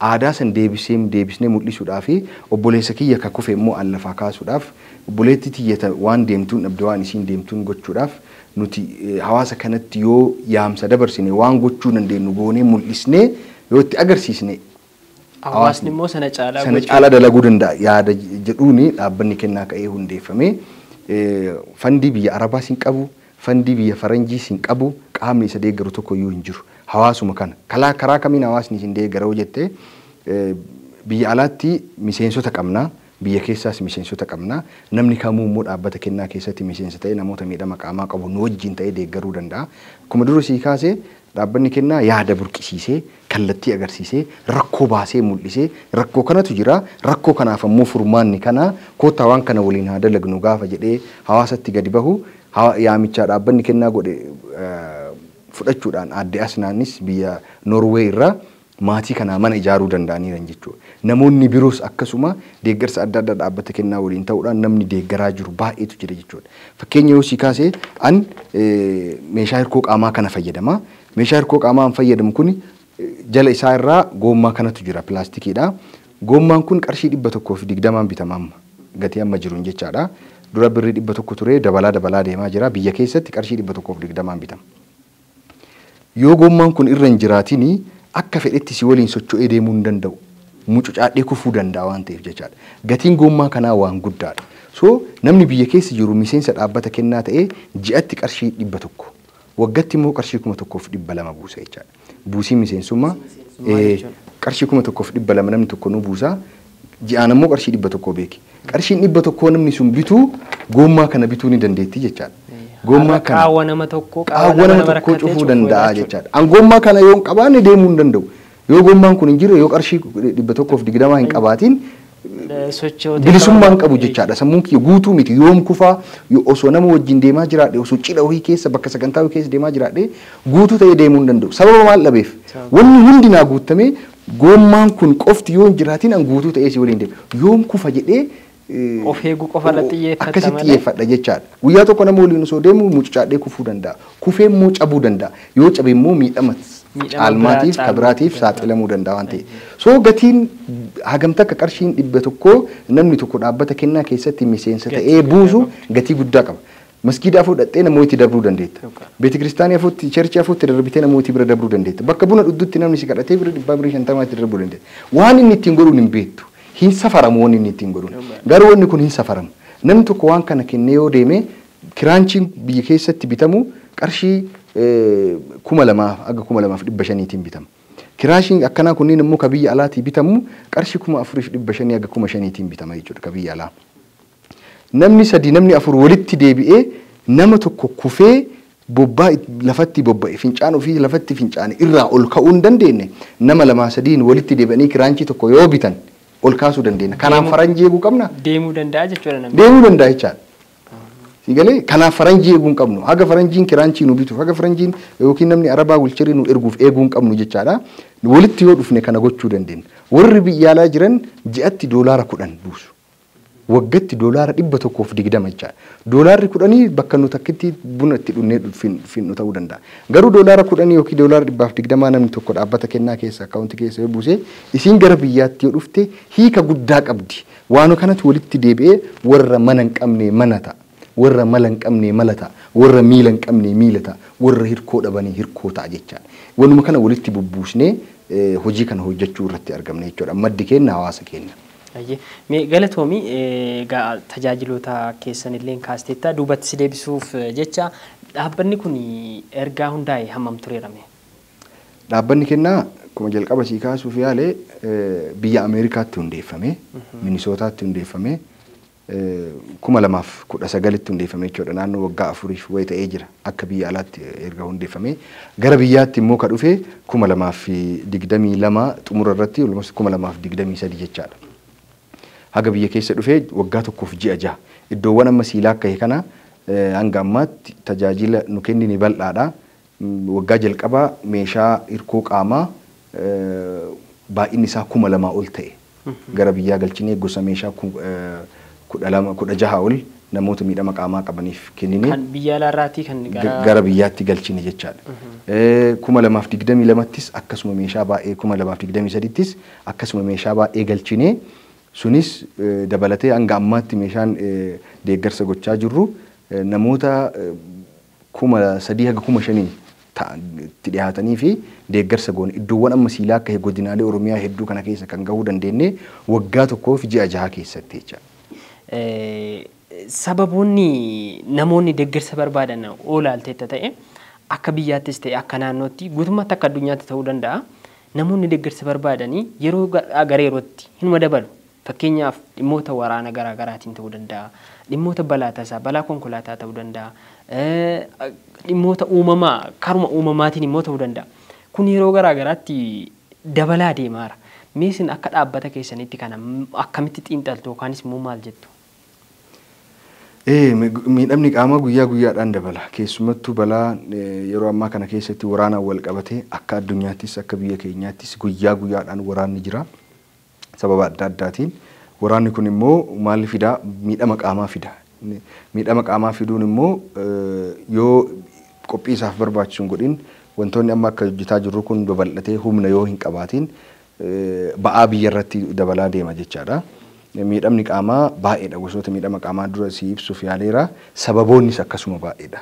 B: aadaa san deebisnee mul'isuudhaaf obboleessa kiyya ka kufe immoo an lafaa kaasuudhaaf obboleetti tiyyata waan deemtuun dhabde waan isiin deemtuun gochuudhaaf nuti hawaasa kanatti yoo yaamsa dabarsine waan gochuu dandeenyu goonee mul'isnee yoo itti agarsiisne
A: hawaasni immoo sana
B: caalaa dalaguu danda'a yaada jedhuuni dhaabbanni kennaa ka'ee hundeeffame fandii biyya Arabaas hin qabu. Fandii biyya Faranjiis hin qabu qaamni isa deeggaru tokko iyyuu hin jiru. Hawaasuma kana karaa kamiin hawaasni isin deeggara yoo jette biyya alaatti miseensota qabna biyya keessaas miseensota qabna namni kamuu immoo dhaabbata kennaa keessatti miseensa ta'e namoota miidhama qaamaa qabu nu wajjin ta'ee deeggaruu danda'a. Akkuma dura sii kaasee dhaabbanni kennaa yaada burqisiisee kallattii agarsiisee rakkoo baasee mul'isee rakkoo kanatu jira rakkoo kanaaf ammoo furmaanni kana koottaa waan kana waliin haa dalagnu gaafa jedhee hawaasatti gadi bahu yaamichaa dhaabbanni kennaa godhe fudhachuudhaan adde Asnaanis biyya Noorwee irraa maatii kanaa mana ijaaruu danda'aniiran jechuudha. Namoonni biroos akkasuma deeggarsa adda addaa dhaabbata kennaa waliin ta'uudhaan namni deeggaraa jiru baay'eetu jira jechuudha. Fakkeenya yoo sii kaasee an meeshaa hirkoo qaamaa kana fayyadama. Meeshaa hirkoo qaamaa an fayyadamu kun jala isaa irraa goommaa kanatu jira pilaastikiidha. Goommaan kun qarshii 120 bitama amma gatii amma jiruun jechaadha. Dura birrii 100 ture dabalaa dabalaa deemaa jira biyya keessatti qarshii 120 bitama. Yoo goommaan kun irra hin jiraatin akka fedhetti si waliin socho'ee deemuu hin danda'u. Mucucaadhee kufuu danda'a waan ta'eef jechaadha. Gatiin goommaa kanaa waan guddaadha. So namni biyya keessa jiru miseensa dhaabbata kennaa ta'ee ji'atti qarshii 100 waggaatti immoo qarshii 1200 buusa jechaadha. Buusii miseensummaa qarshii 1200 namni tokko nu buusa. Ji'aan ammoo qarshii 100 beeki. Qarshiin 100 namni sun bituu goommaa kana bituu ni dandeetti jechaadha. Goommaa kana
A: qaawwa nama tokko
B: cufuu danda'a jechaadha. An goommaa kana yoo hin qabaanne deemuu hin danda'u. Yoo goommaan kun hin jirre yoo qarshii 120 hin qabaatin Bilisummaan qabu jechaadha. Sammuun kiyya guutuu miti. Yoom kufaa osoo nama wajjin deemaa jiraadhe, osoo cidha wayii keessa bakka sagantaa wayii keessa deemaa jiraadhe guutuu ta'ee deemuu hin danda'u. Sababa maal dhabeef? Wanni hundi naa guutamee goommaan kun qofti yoo hin jiraatin an guutuu ta'ee si waliin deema. Yoom kufa jedhee
A: of eeguu qofa irratti xiyyeeffata
B: akkasitti xiyyeeffadha jechaadha. Guyyaa tokko nama waliin osoo deemu mucucaadhee kufuu danda'a. Kufee immoo cabuu danda'a. Yoo cabe immoo miidhama caalmaatiif kabiraatiif saaxilamuu danda'a waan ta'eef. So gatiin hagamta akka qarshiin 100 namni tokko dhaabbata kennaa keessatti miseensa ta'ee buusu gatii guddaa qaba. Masgiida afur dhattee namooti dabruu dandeetta. Beeti kiristaanii afuutti, cheerchii afuutti darbitee namooti bira dabruu dandeetta. Bakka buna dhugdutti namni si kadhatee bira 150 darbuu dandeetta. Waan inni ittiin godhuun hin beektu. Hin safaramu wanni inni ittiin godhuun. Garuu wanni kun hin safaramu. Namni tokko waan kana kennee yoo deeme kiraanchiin biyya keessatti bitamu qarshii 2000 haga 2500 bitama. Kiraashiin akkanaa kunniin immoo ka biyya alaatii bitamu qarshii 4500 haga 5000 bitama jechuudha ka biyya alaa. Namni sadi namni afur walitti deebi'ee nama tokko kufee bobbaa lafatti bobba'e fincaan ofii lafatti fincaane irraa ol ka'uu hin dandeenye nama lama sadiin walitti deebi'anii kiraanchii tokko yoo bitan ol kaasuu dandeenya. Kanaaf faranjii eeguu qabna.
A: Deemuu danda'a jechuudha namni.
B: Deemuu danda'a jechaadha. Sigalee kanaaf faranjii eeguu hin qabnu. Haga faranjiin kiraanchii nu bituuf, haga faranjiin yookiin namni arabaa wilcharii nu erguuf eeguu hin qabnu jechaadha. Walitti yoo dhufne kana gochuu dandeenya. Warri biyya alaa jiran ji'atti $10 buusu. Waggaatti $120 jechaadha. $10 bakka nu takkitti buna itti dhunnee finnu ta'uu danda'a. Garuu $10 yookiin $120 namni tokko dhaabbata kennaa keessa akkaawuntii keessa yoo buuse isiin gara biyyaatti yoo dhufte hiika guddaa qabdi. Waan kanatti walitti deebi'ee warra mana hin qabne mana ta'a. Warra mala hin qabne mala ta'a. Warra miila hin qabne miila ta'a. Warra hirkoo dhabanii hirkoo ta'a jechaadha. Wanuma kana walitti bubbuusnee hojii kana hojjechuu irratti argamne jechuudha. Maddi keenya hawaasa keenya.
A: Mee galatoomii tajaajiloota keessan illee kaasteetta duubatti si deebisuuf jecha dhaabbanni kun ergaa hundaa'e hammam tureerame?
B: Dhaabbanni kennaa akkuma jalqaba sii kaasuuf yaale biyya Ameerikaatti hundeeffame, Minisootaatti hundeeffame, 2019tti hundeeffame jechuudha. Naannoo waggaa 4 wayii ta'ee jira akka biyya alaatti erga hundeeffame. Gara biyyaatti immoo ka dhufe 2022 xumura irratti almost 2023 jechaadha. Haga biyya keessa dhufee waggaa 1 ji'a 6 iddoowwan amma siilaa akka kana hanga ammaatti tajaajila nu kennine bal'aadha. Waggaa jalqabaa meeshaa hirkoo qaamaa baay'inni isaa 2000 ol ta'e gara biyyaa galchinee gosa meeshaa 16 ol namoota miidhama qaamaa qabaniif kennine.
A: Kan biyya alaarraatii kan
B: gara biyyaatti galchine jechaadha. 2022ttis akkasuma meeshaa baay'ee 2023ttis akkasuma meeshaa baay'ee galchine. Sunis dabalatee hanga ammaatti meeshaan deeggarsa gochaa jirru namoota 3,000 haga 5,000 itti dhiyaatanii fi deeggarsa goone iddoowwan amma siilaa akka godinaalee Oromiyaa hedduu kana keessa kan gahuu dandeenye waggaa 1 ji'a 6 keessatti jecha.
A: Sababoonni namoonni deeggarsa barbaadan oolaalteetta ta'e akka biyyaattis ta'e akka naannootti guutummaatti akka addunyaatti ta'uu danda'a. Namoonni deeggarsa barbaadanii yeroo gara yerootti hinuma dabalu. Fakkeenyaaf dhimmoota waraana garaa garaatiin ta'uu danda'a. Dhimmoota balaa tasaa, balaa konkolaataa ta'uu danda'a. Dhimmoota uumamaa, karuma uumamaatiin immoo ta'uu danda'a. Kun yeroo garaa garaatti dabalaa deemaara. Mee isin akka dhaabbata keessanitti kana akkamitti xiinxaltu yookaanis immoo maal jettu?
B: Miidhamni qaamaa guyyaa guyyaadhaan dabala. Keessumattuu balaa yeroo ammaa kana keessatti waraanaan wal qabatee akka addunyaattis akka biyya keenyaattis guyyaa guyyaadhaan waraanni jira. Sababa adda addaatiin waraanni kun immoo maal fidaa? Miidhama qaamaa fida. Miidhama qaamaa fiduun immoo yoo qophii isaaf barbaachisu hin godhin wantoonni amma akka hojjetaa jirru kun babal'atee humna yoo hin qabaatin ba'aa biyya irratti dabalaa deema jechaadha. Miidhamni qaamaa baay'eedha. Gosoota miidhama qaamaa dura si ibsuuf yaaleera. Sababoonnis akkasuma baay'eedha.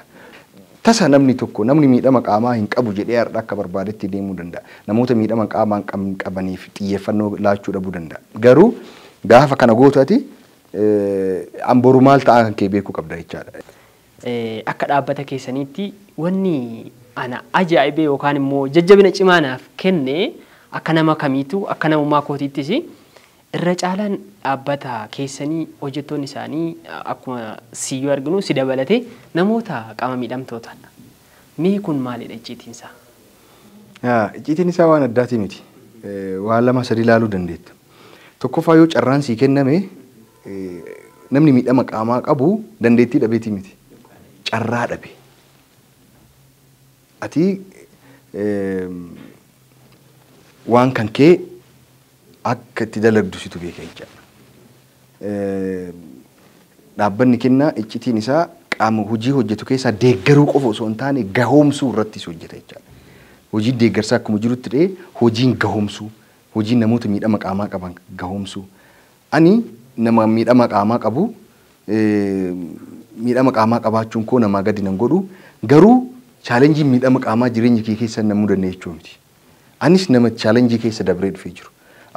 B: Tasa namni tokko namni miidhama qaamaa hin qabu jedhee har'a akka barbaadetti deemuu danda'a. Namoota miidhama qaamaa hin qabaniif xiyyeeffannoo laachuu dhabuu danda'a. Garuu gaafa kana gootu ati boru maal ta'a kan kee beekuu qabda jechaadha.
A: Akka dhaabbata keessaniitti wanni ana ajaa'ibee yookaan immoo jajjabina cimaa naaf kenne akka nama kamiitu akka namummaa kootiittis irra caalaan dhaabbata keessanii hojjettoonni isaanii akkuma siyyoo arginu si dabalatee namoota qaama miidhamtootadha. Mee kun maalidha icciitiin isaa?
B: Icciitiin isaa waan addaatii miti. Waan lama sadi ilaaluu dandeetta. Tokkoffaa yoo carraan sii kenname namni miidhama qaamaa qabu dandeettii dhabeetii miti. Carraa dhabe. Ati waan kan kee akka itti dalagdu situ beeka jechaadha. Dhaabbanni kennaa iccitiin isaa qaama hojii hojjetu keessaa deeggaruu qofa osoo hin taane gahoomsuu irrattis hojjeta jechaadha. Hojiin deeggarsaa akkuma jirutti ta'ee hojiin gahoomsuu, hojiin namoota miidhama qaamaa qaban gahoomsuu. Ani nama miidhama qaamaa qabu miidhama qaamaa qabaachuun koo namaa gadi nan godhu garuu chaalenjii miidhama qaamaa jireenya kee keessa namuu danda'e jechuu miti. Anis nama chaalenjii keessa dabree dhufee jiru.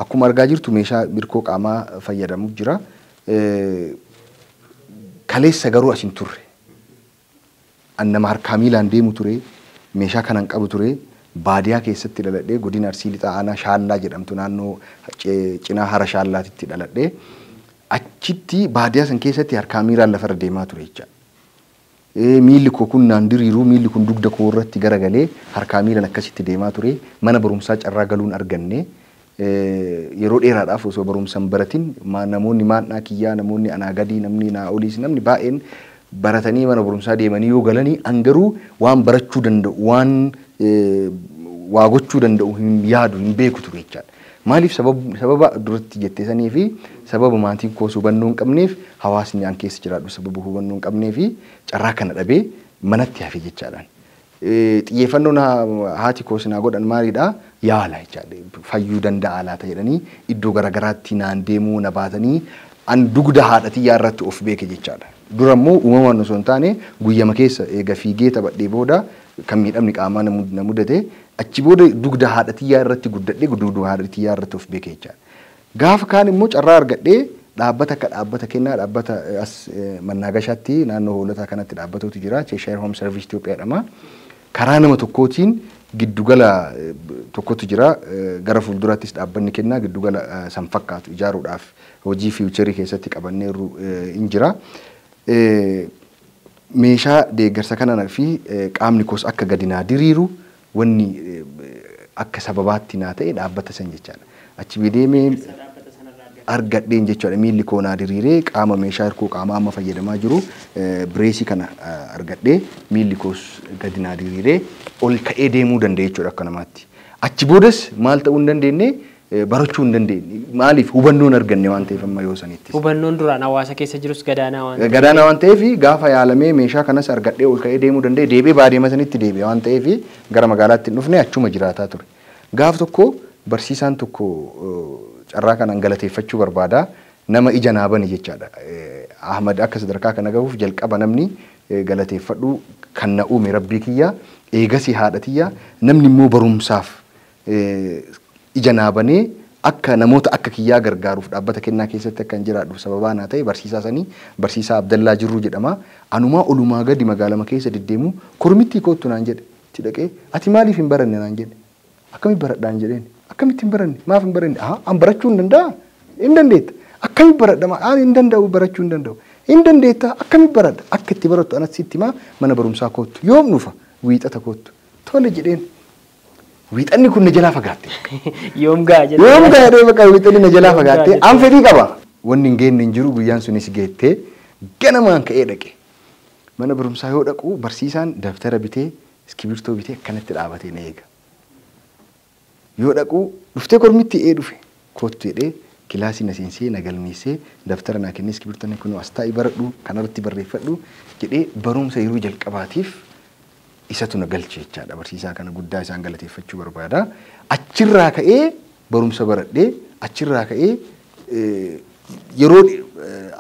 B: Akkuma argaa jirtu meeshaa hirkoo qaamaa fayyadamu jira. Kaleessa garuu as hin turre. An nama harkaa miilaan deemu ture, meeshaa kanan qabu ture, baadiyaa keessatti dhaladhee godina Arsii Lixaa aanaa Shaallaa jedhamtu naannoo cinaa hara Shaallaatitti dhaladhee achitti baadiyaa san keessatti harkaa miilaan lafarra deemaa ture jecha. Miilli koo kun naan diriiruu miilli kun dugda koo irratti garagalee harkaa miilaan akkasitti deemaa ture mana barumsaa carraa galuun arganne. Yeroo dheeraadhaaf osoo barumsa hin baratin namoonni maannaa kiyyaa namoonni anaa gadii namni naa oliis namni baay'een baratanii mana barumsaa deemanii yoo galanii an garuu waan barachuu danda'u waan waa gochuu danda'u hin yaadu hin beeku ture jechaadha. Maaliif sababa duratti jettee sanii fi sababa maatiin koos hubannoo hin qabneef hawaasni an keessa jiraadhu sababa hubannoo hin qabnee fi carraa kana dhabee manatti hafe jechaadhaan. Xiyyeeffannoon haati koos naa godhan maalidhaa? Yaala jechaadha. Fayyuu danda'a laata jedhanii iddoo garaagaraatti naan deemuu na baatanii an dugda haadha xiyyaa irratti of beeke jechaadha. Dura immoo uumamaan osoo hin taane guyyama keessa eega fiigee taphadhee booda kan miidhamni qaamaa na mudate achi booda dugda haadha xiyyaa irratti guddadhee dugda haadha xiyyaa irratti of beeke jechaadha. Gaafa kaan immoo carraa argadhee dhaabbata akka dhaabbata kennaa dhaabbata as Mannaagashaatti naannoo hoolotaa kanatti dhaabbatuutu jira. Cheshire Home Service Itoophiyaa jedhama. Karaa nama tokkootiin giddugala tokkotu jira. Gara fuulduraattis dhaabbanni kennaa giddugala san fakkaatu ijaaruudhaaf hojii fiicharii keessatti qabanneerru hin jira. Meeshaa deeggarsa kanaa fi qaamni koos akka gadi naa diriiru wanni akka sababaatti naa ta'e dhaabbata san jechaadha. Achi deemee argadheen jechuudha. Miilli koo naa diriiree qaama meeshaa hirkoo qaamaa amma fayyadamaa jiru bireesii kana argadhee miilli koos gadi naa diriiree ol ka'ee deemuu danda'e jechuudha akka namaatti. Achi boodas maal ta'uu hin dandeenye barachuu hin dandeenye. Maaliif hubannoon arganne waan ta'eef amma yoo sanitti.
A: Hubannoon duraan hawaasa keessa jirus gadaanaa waan ta'eef.
B: Gadaanaa waan ta'eef gaafa yaalamee meeshaa kanas argadhee ol ka'ee deemuu danda'e deebi'ee baadiyyaa sanitti deebi'e waan ta'eef gara magaalaatti hin dhufne achuma jiraataa ture. Gaaf tokko barsiisaan tokko carraa kanaan galateeffachuu barbaada. Nama ija naa bane jechaadha. Ahmad akka sadarkaa kana gahuuf jalqaba namni galateeffadhu kan na uume rabbii kiyya eegasii haadha tiyya namni immoo barumsaaf ija naa banee akka namoota akka kiyyaa gargaaruuf dhaabbata kennaa keessatti akka hin jiraadhuuf sababaa naa ta'e barsiisaa sanii barsiisaa Abdallaa Jirruu jedhama. Anumaa olumaa gadi magaalama keessa deddeemu kormittii koottu naan jedhe. Itti dhaqee ati maaliif hin baranne naan jedhe. Akkamitti baradhaan jedheen. Akkamitti hin baranne? Maaf hin baranne? An barachuu hin danda'a? Hin dandeetta. Akkamitti baradha? An hin danda'u barachuu hin danda'u. Hin dandeetta. Akkamitti baradha? Akka itti barattu anas sitti himaa mana barumsaa koottu. Yoom dhufa? Wiixata koottu. Tole jedheen. Wiixanni kun na jalaa fagaatte.
A: Yoom ga'a jedhee.
B: Yoom ga'a jedhee bakka wiixanni na jalaa fagaatte. An fedhii qaba. Wanni hin geenne hin jiru guyyaan sunis geettee ganamaan ka'ee dhaqe. Mana barumsaa yoo dhaqu barsiisaan daftara bitee iskibirtoo bitee akkanatti dhaabatee na eega. Yoo dhaqu dhuftee kormitti ee dhufe kottu jedhee kilaasii na seensee na galmeessee daftara naa kennee iskibirtoo na kunoo as taa'i baradhu kanarratti barreeffadhu jedhee barumsa yeroo jalqabaatiif isatu na galche jechaadha. Barsiisaa kana guddaa isaan galateeffachuu barbaada. Achirraa ka'ee barumsa baradhee achirraa ka'ee yeroo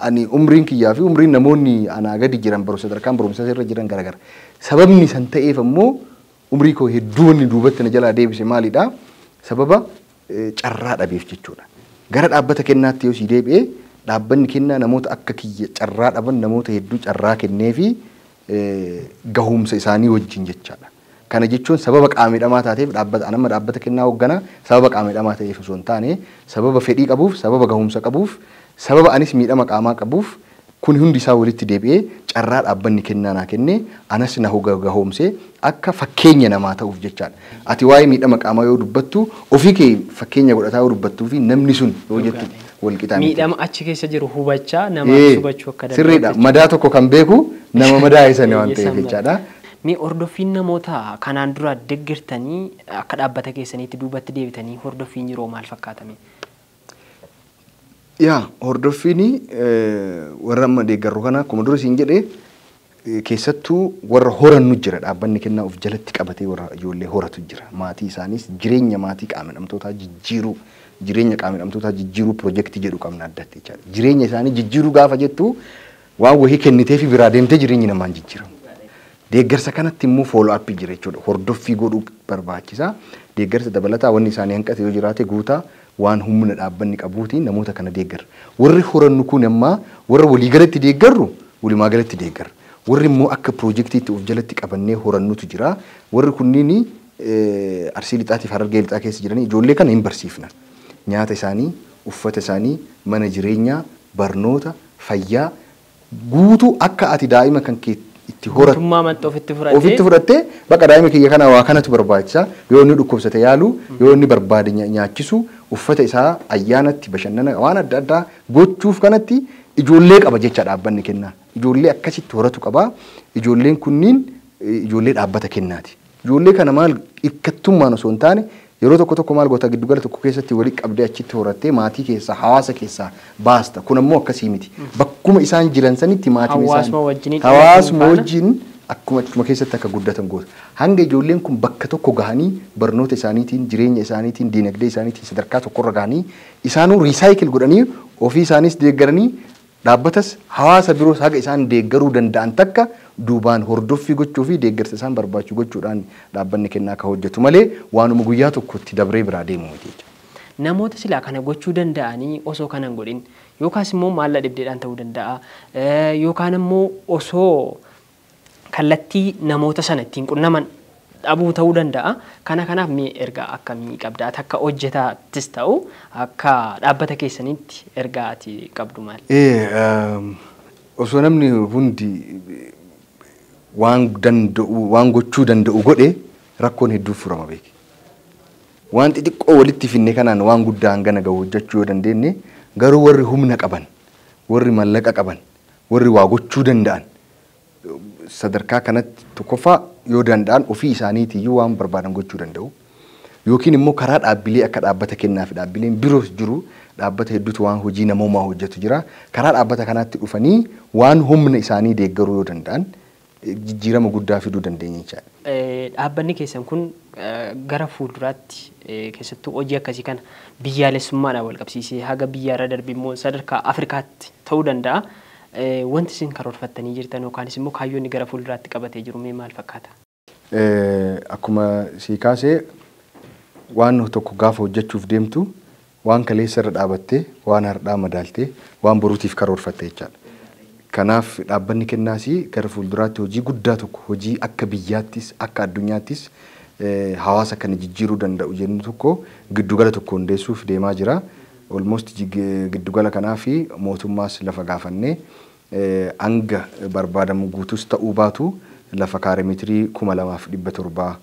B: ani umriin kiyyaa fi umriin namoonni anaa gadi jiran barumsa sadarkaan barumsa irra jiran garagara. Sababni san ta'eef ammoo umrii koo hedduu wanni duubatti na jalaa deebise maalidha? Sababa carraa dhabeef jechuudha. Gara dhaabbata kennaatti yoo si deebi'e dhaabbanni kennaa namoota akka kiyya carraa dhaban namoota hedduu carraa kennee fi gahumsa isaanii wajjin jechaadha. Kana jechuun sababa qaama miidhamaa taateef dhaabbata anamma dhaabbata kennaa hoogganaa sababa qaama miidhamaa ta'eef osoo hin taane sababa fedhii qabuuf sababa gahumsa qabuuf sababa anis miidhama qaamaa qabuuf kun hundi isaa walitti deebi'ee carraa dhaabbanni kennaa naa kenne anas na gahoomsee akka fakkeenya namaa ta'uuf jechaadha. Ati waa'ee miidhama qaamaa yoo dubbattu ofii kee fakkeenya godhataa yoo dubbattuu fi namni sun yoo jettu wal qixaa miti.
A: Miidhama achi keessa jiru hubachaa nama hubachuu akka danda'u.
B: Sirriidha. Madaa tokko kan beeku nama madaa isanii waan ta'eef jechaadha.
A: Mee hordoffiin namoota kanaan dura deeggartanii akka dhaabbata keessaniitti duubatti deebitanii hordoffiin yeroo maal fakkaatame?
B: Yaa hordoffiin warra amma deeggarru kana akkuma dura siin jedhee keessattuu warra horannu jira dhaabbanni kennaa of jalatti qabatee warra ijoollee horatu jira. Maatii isaaniis jireenya maatii qaama miidhamtootaa jijjiiruu jireenya qaama miidhamtootaa jijjiiruu piroojeektii jedhu qabna addatti jechaadha. Jireenya isaanii jijjiiruu gaafa jettu waan wahii kennitee fi biraa deemtee jireenyi namaan jijjiiramu. Deeggarsa kanatti immoo follow up jira jechuudha. Hordoffii godhuu barbaachisa. Deeggarsa dabalataa wanni isaanii hanqate yoo jiraate guutaa waan humna dhaabbanni qabuutiin namoota kana deeggarra. Warri horannu kun ammaa warra waliigalatti deeggarru walumaa galatti deeggarra. Warri immoo akka piroojeektiitti of jalatti qabannee horannutu jira. Warri kunniin Arsii Lixaatiif Harargee Lixaa keessa jiranii ijoollee kana hin barsiifna. Nyaata isaanii, uffata isaanii, mana jireenyaa, barnoota, fayyaa guutuu akka ati daa'ima kan kee itti horatu.
A: Mootummaa maxxoo ofitti fudhattee.
B: Ofitti fudhattee bakka daa'ima kiyya kana waa kanatu barbaachisa. Yoo inni dhukkubsate yaalu, yoo inni barbaade nyaachisu, uffata isaa ayyaanatti bashannana waan adda addaa gochuuf kanatti ijoollee qaba jecha dhaabbanni kennaa. Ijoollee akkasitti horatu qaba. Ijoolleen kunniin ijoollee dhaabbata kennaati. Ijoollee kana maal hirkattummaan osoo hin taane yeroo tokko tokko maal goota giddugala tokko keessatti walitti qabdee achitti horattee maatii keessaa hawaasa keessaa baasta. Kun ammoo akkasii miti. Bakkuma isaan jiran sanitti maatiin
A: isaanii
B: hawaasuma wajjin akkuma achuma keessatti akka guddatan goota. Hanga ijoolleen kun bakka tokko gahanii barnoota isaaniitiin, jireenya isaaniitiin, diinagdee isaaniitiin sadarkaa tokkorra gahanii isaanuu riisaayikil godhanii ofii isaanis deeggaranii dhaabbatas hawaasa biroos haga isaan deeggaruu danda'an takka duubaan hordoffii gochuu fi deeggarsa isaan barbaachisu gochuudhaan dhaabbanni kennaa akka hojjetu malee waanuma guyyaa tokkotti dabree biraa deemu miti jechuudha.
A: Namoota silaa kana gochuu danda'anii osoo kana hin godhin yookaas immoo maalla dhibdeedhaan ta'uu danda'a yookaan immoo osoo kallattii namoota sana ittiin qunnaman dhabuu ta'uu danda'a. Kana kanaaf mee ergaa akkamii qabda? Ati akka hojjetaattis ta'u akka dhaabbata keessanitti ergaa ati qabdu maali?
B: Osoo namni hundi waan danda'u waan gochuu danda'u godhe rakkoon hedduu furama beeki. Waan xixiqqoo walitti finne kanaan waan guddaa hangana gahu hojjechuu yoo dandeenye garuu warri humna qaban, warri mallaqa qaban, warri waa gochuu danda'an sadarkaa kanatti tokkoffaa yoo danda'an ofii isaaniitiyyuu waan barbaadan gochuu danda'u. Yookiin immoo karaa dhaabbilee akka dhaabbata kennaa fi dhaabbileen biroos jiru dhaabbata hedduutu waan hojii namoomaa hojjetu jira. Karaa dhaabbata kanaatti dhufanii waan humna isaanii deeggaruu yoo danda'an jijjiirama guddaa fiduu dandeenya jechaadha.
A: Dhaabbanni keessan kun gara fuulduraatti keessattuu hojii akkasii kana biyyaalessummaadhaan wal qabsiisee haga biyyaarra darbe immoo sadarkaa Afrikaatti ta'uu danda'a. Wanti isin karoorfattanii jirtan yookaanis immoo kaayyoonni gara fuulduraatti qabatee jiru mee maal fakkaata?
B: Akkuma sii kaasee waan tokko gaafa hojjechuuf deemtu waan kaleessa irra dhaabattee waan har'aa madaaltee waan boruutiif karoorfatte jechaadha. Kanaaf dhaabbanni kennaas gara fuulduraatti hojii guddaa tokko hojii akka biyyaattis akka addunyaattis hawaasa kana jijjiiruu danda'u jennu tokko giddugala tokko hundeessuuf deemaa jira. Almost giddugala kanaa fi mootummaas lafa gaafannee hanga barbaadamu guutus ta'uu baatu lafa kaaremeetirii 2700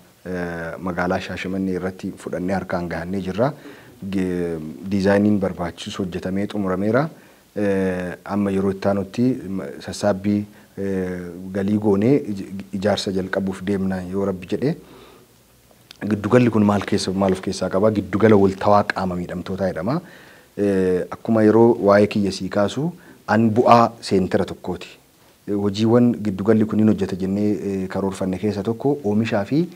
B: magaalaa Shaashamannee irratti fudhannee harkaan gahannee jirra. Diizaayiniin barbaachisu hojjetamee xumurameera. Amma yeroo itti aanutti sassaabbii galii goonee ijaarsa jalqabuuf deemna yoo rabbi jedhe. Giddugalli kun maal of keessaa qaba? Giddugala waltawaa qaama miidhamtootaa jedhama. Akkuma yeroo waa'ee kiyya sii kaasu an bu'aa seentara tokkooti. Hojiiwwan giddugalli kunniin hojjeta jennee karoorfanne keessa tokko oomishaa fi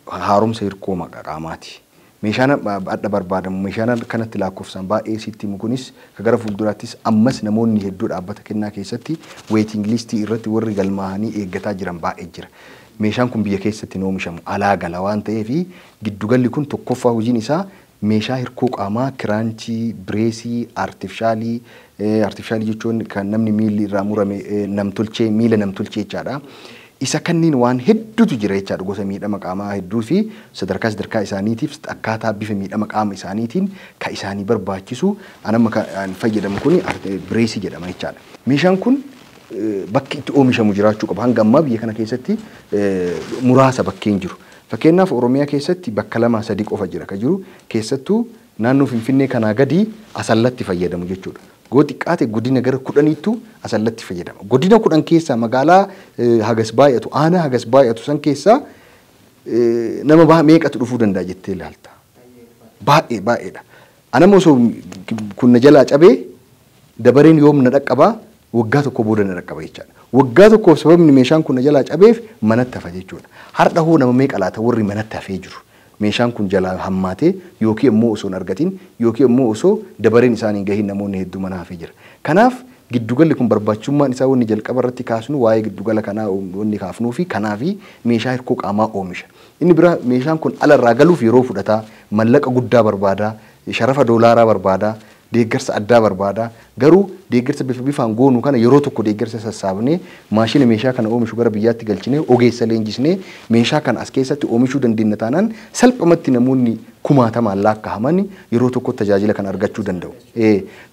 B: haaromsa hirkoo qaamaati. Meeshaan adda barbaadamu meeshaan kanatti lakkoofsaan baay'ee sitti himu kunis gara fuulduraattis ammas namoonni hedduu dhaabbata kennaa keessatti weeting listii irratti warri galmaa'anii eeggataa jiran baay'ee jira. Meeshaan kun biyya keessatti hin oomishamu alaa gala waan ta'eef giddugalli kun tokkoffaa hojiin isaa meeshaa hirkoo qaamaa kiraanchii, bireesii, artifishaalii, artifishaalii jechuun kan namni miilli irraa murame namtolchee miila namtolchee jechaadha. Isa kanneen waan hedduutu jira jechaadha gosa miidhama qaamaa hedduu fi sadarkaa sadarkaa isaaniitiif akkaataa bifa miidhama qaama isaaniitiin kan isaanii barbaachisu anamma kan fayyadamu kun bireesii jedhama jechaadha. Meeshaan kun bakki itti oomishamu jiraachuu qaba. Hanga ammaa biyya kana keessatti muraasa bakkeen jiru. Fakkeenyaaf Oromiyaa keessatti bakka 2-3 qofa jira kan jiru keessattuu Naannoo Finfinnee kanaa gadi Asallatti fayyadamu jechuudha. Goo xiqqaate godina gara 10ttu Asallatti fayyadama. Godina 10 keessaa magaalaa hagas baay'atu, aanaa hagas baay'atu san keessaa nama meeqatu dhufuu danda'a jettee ilaalta. Baay'ee baay'eedha. Anammoo osoo kun na jalaa cabee dabareen yoom na dhaqqabaa, waggaa tokko booda na dhaqqaba jechaadha. Waggaa tokkoof sababni meeshaan kun na jalaa cabeef manatti hafa jechuudha. Har'a hoo nama meeqa laata warri manatti hafee jiru? Meeshaan kun jalaa hammaatee yookiin immoo osoo hin argatin yookiin immoo osoo dabareen isaanii hin gahin namoonni hedduu mana hafee jira. Kanaaf giddugalli kun barbaachisummaan isaa wanni jalqaba irratti kaasnu waa'ee giddugala kanaa wanni kaafnuu fi kanaafi meeshaa hirkoo qaamaa oomisha. Inni biraa meeshaan kun alarraa galuuf yeroo fudhataa, mallaqa guddaa barbaadaa, sharafa doolaaraa barbaadaa, deeggarsa addaa barbaadaa. Garuu deeggarsa bifa bifaan goonu kana yeroo tokko deeggarsa sassaabnee maashina meeshaa kana oomishu gara biyyaatti galchinee ogeessa leenjisnee meeshaa kana as keessatti oomishuu dandeenya taanaan salphumatti namoonni kumaatamaan lakkaa'aman yeroo tokko tajaajila kana argachuu danda'u.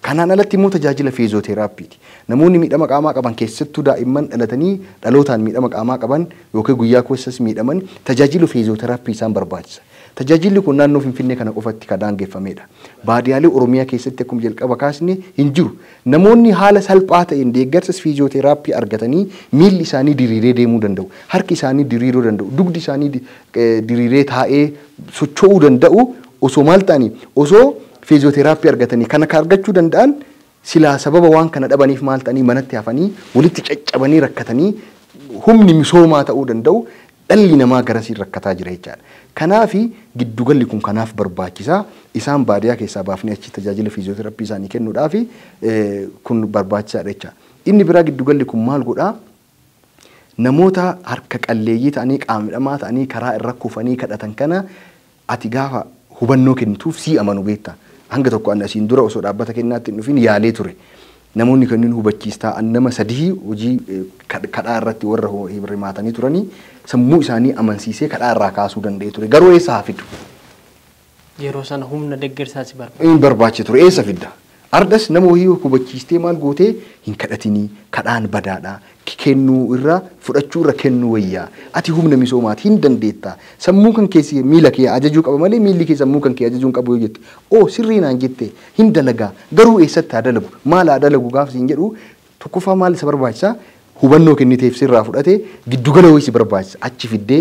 B: Kanaan alatti immoo tajaajila fiizooteeraappiiti. Namoonni miidhama qaamaa qaban keessattuu daa'imman dhalatanii dhalootaan miidhama qaamaa qaban yookiin guyyaa keessas miidhaman tajaajila fiizooteraappii isaan barbaachisa. Tajaajilli kun naannoo Finfinnee kana qofatti kan daangeffamedha. Baadiyaalee Oromiyaa keessatti akkuma jalqaba kaasne hin jiru. Namoonni haala salphaa ta'een deeggarsa fiizooteraappii argatanii miilli isaanii diriiree deemuu danda'u, harki isaanii diriiruu danda'u, dugdi isaanii diriiree taa'ee socho'uu danda'u osoo maal ta'anii osoo fiizooteraappii argatanii kana kan argachuu danda'an silaa sababa waan kana dhabaniif maal ta'anii manatti hafanii walitti caccabanii rakkatanii humni misoomaa ta'uu danda'u dhalli namaa garasiin rakkataa jira jechaadha. Kanaafi giddugalli kun kanaaf barbaachisaa. Isaan baadiyyaa keessaa baafnee achi tajaajila fiizooteraappii isaanii kennuudhaaf kun barbaachisaadha jechaadha. Inni biraa giddugalli kun maal godhaa? Namoota harka qalleeyyii ta'anii qaama miidhamaa ta'anii karaa irra kufanii kadhatan kana ati gaafa hubannoo kennituuf sii amanu beekta. Hanga tokko ani asiin dura osoo dhaabbata kennaatti hin dhufin yaalee ture. Namoonni kanneen hubachiistaa nama 3 hojii kadhaa irratti warra hirmaatanii turanii sammuu isaanii amansiisee kadhaa irraa kaasuu danda'e ture. Garuu eessa haa fidu?
A: Yeroo sana humna deeggarsaa si barbaachisa.
B: Hin barbaachise ture. Eessa fidda? Ardas nama wayii hubachiistee maal gootee hin kadhatinii, kadhaan badaadha, kennuu irra fudhachuu irra kennuu wayyaa. Ati humna misoomaati hin dandeetta. Sammuu kan keessi miila kee ajajuu qaba malee miilli kee sammuu kan kee ajajuu hin qabu yoo jette. Oo sirrii naan jette hin dalagaa garuu eessatti haa dalagu maal haa dalagu gaaf siin jedhu tokkoffaa maal isa barbaachisaa? Hubannoo kenniteef sirraa fudhate giddugala wayii si barbaachisa. Achi fiddee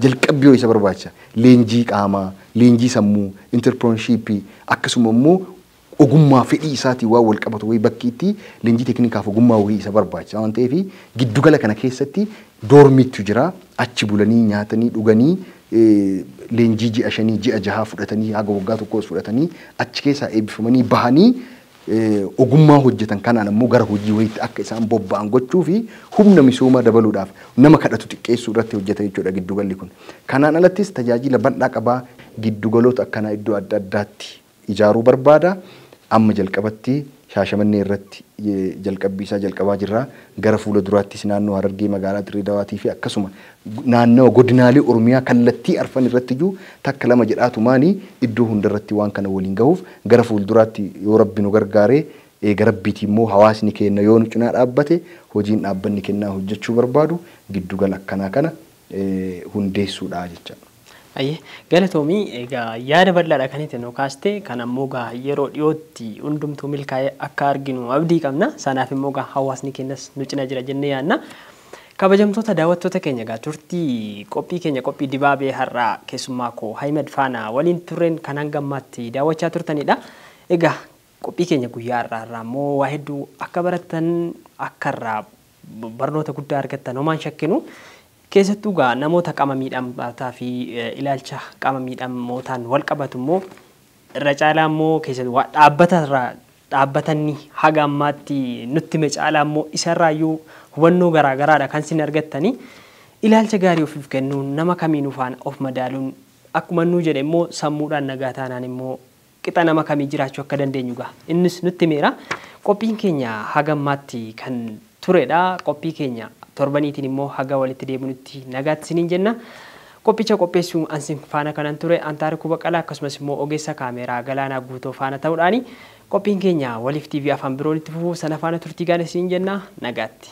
B: jalqabbii wayii isa barbaachisa. Leenjii qaamaa, leenjii sammuu, interpreneurshipii akkasuma immoo ogummaa fedhii isaatiin waan wal qabatu wayii bakki itti leenjii teeknikaaf ogummaa wayii isa barbaachisa waan ta'eef giddugala kana keessatti doormiitu jira. Achi bulanii nyaatanii dhuganii leenjii ji'a 5 ji'a 6 fudhatanii haga waggaa tokkos fudhatanii achi keessaa eebbifamanii bahanii ogummaa hojjetan kanaan ammoo gara hojii wayiitti akka isaan bobba'an gochuu fi humna misoomaa dabaluudhaaf nama kadhatu xiqqeessuu irratti hojjeta jechuudha giddugalli kun. Kanaan alattis tajaajila bal'aa qabaa giddugaloota akkanaa iddoo adda addaatti ijaaruu barbaada. Amma jalqabatti Shaashamannee irratti jalqabbii isaa jalqabaa jirra. Gara fuula duraattis naannoo Harargee magaalaa Dirree Dawaatii fi akkasuma naannawa godinaalee Oromiyaa kallattii arfan irratti iyyuu takka lama jedhaatu maanii iddoo hundarratti waan kana waliin gahuuf gara fuulduraatti yoo rabbi nu gargaaree eega rabbiitii immoo hawaasni keenya yoo nu cinaa dhaabbate hojiin dhaabbanni kennaa hojjechuu barbaadu giddugala akkanaa kana hundeessuudha jecha.
A: Ayyee galatoomii egaa yaada bal'aadha kan itti nu kaaste kan ammoo gaa yeroo dhiyootti hundumtuu milkaa'ee akka arginu abdii qabna. Sanaaf immoo gaa hawaasni keenyas nu cina jira jennee yaadna. Kabajamtoota daawwattoota keenya gaa turtii qophii keenya qophii dibaabee har'aa keessummaa koo Ahimad Faanaa waliin turreen kan hanga ammaatti daawwachaa turtanidha. Egaa qophii keenya guyyaa har'aa immoo waa hedduu akka barattan akka irraa barnoota guddaa argattan homaan shakkinu. Keessattuu gaa namoota qaama miidhamtootaa fi ilaalcha qaama miidhamootaan wal qabatu immoo irra caalaa immoo keessattuu dhaabbata irraa dhaabbatanni haga ammaatti nutti hime caalaa immoo isarraayyuu hubannoo garaagaraadha kan isin argattanii ilaalcha gaarii ofiif kennuun nama kamiinuu faana of madaaluun akkuma nuu jedhe immoo sammuudhaan nagaa taanaan immoo qixa nama kamii jiraachuu akka dandeenyu gaa innis nutti himeera. Qophiin keenya haga ammaatti kan turedha. Qophii keenya torbaniitiin immoo haga walitti deebinutti nagaatti isiniin jenna. Qophicha qopheessuun ansin faana kanan ture Antaarikuu Baqqalaa akkasumas immoo ogeessa kaameeraa Galaanaa Guutoo faana ta'uudhaani qophiin keenya Waliif TV afaan biroon itti fufuu sana faana turtii gaarii isiniin jenna. Nagaatti.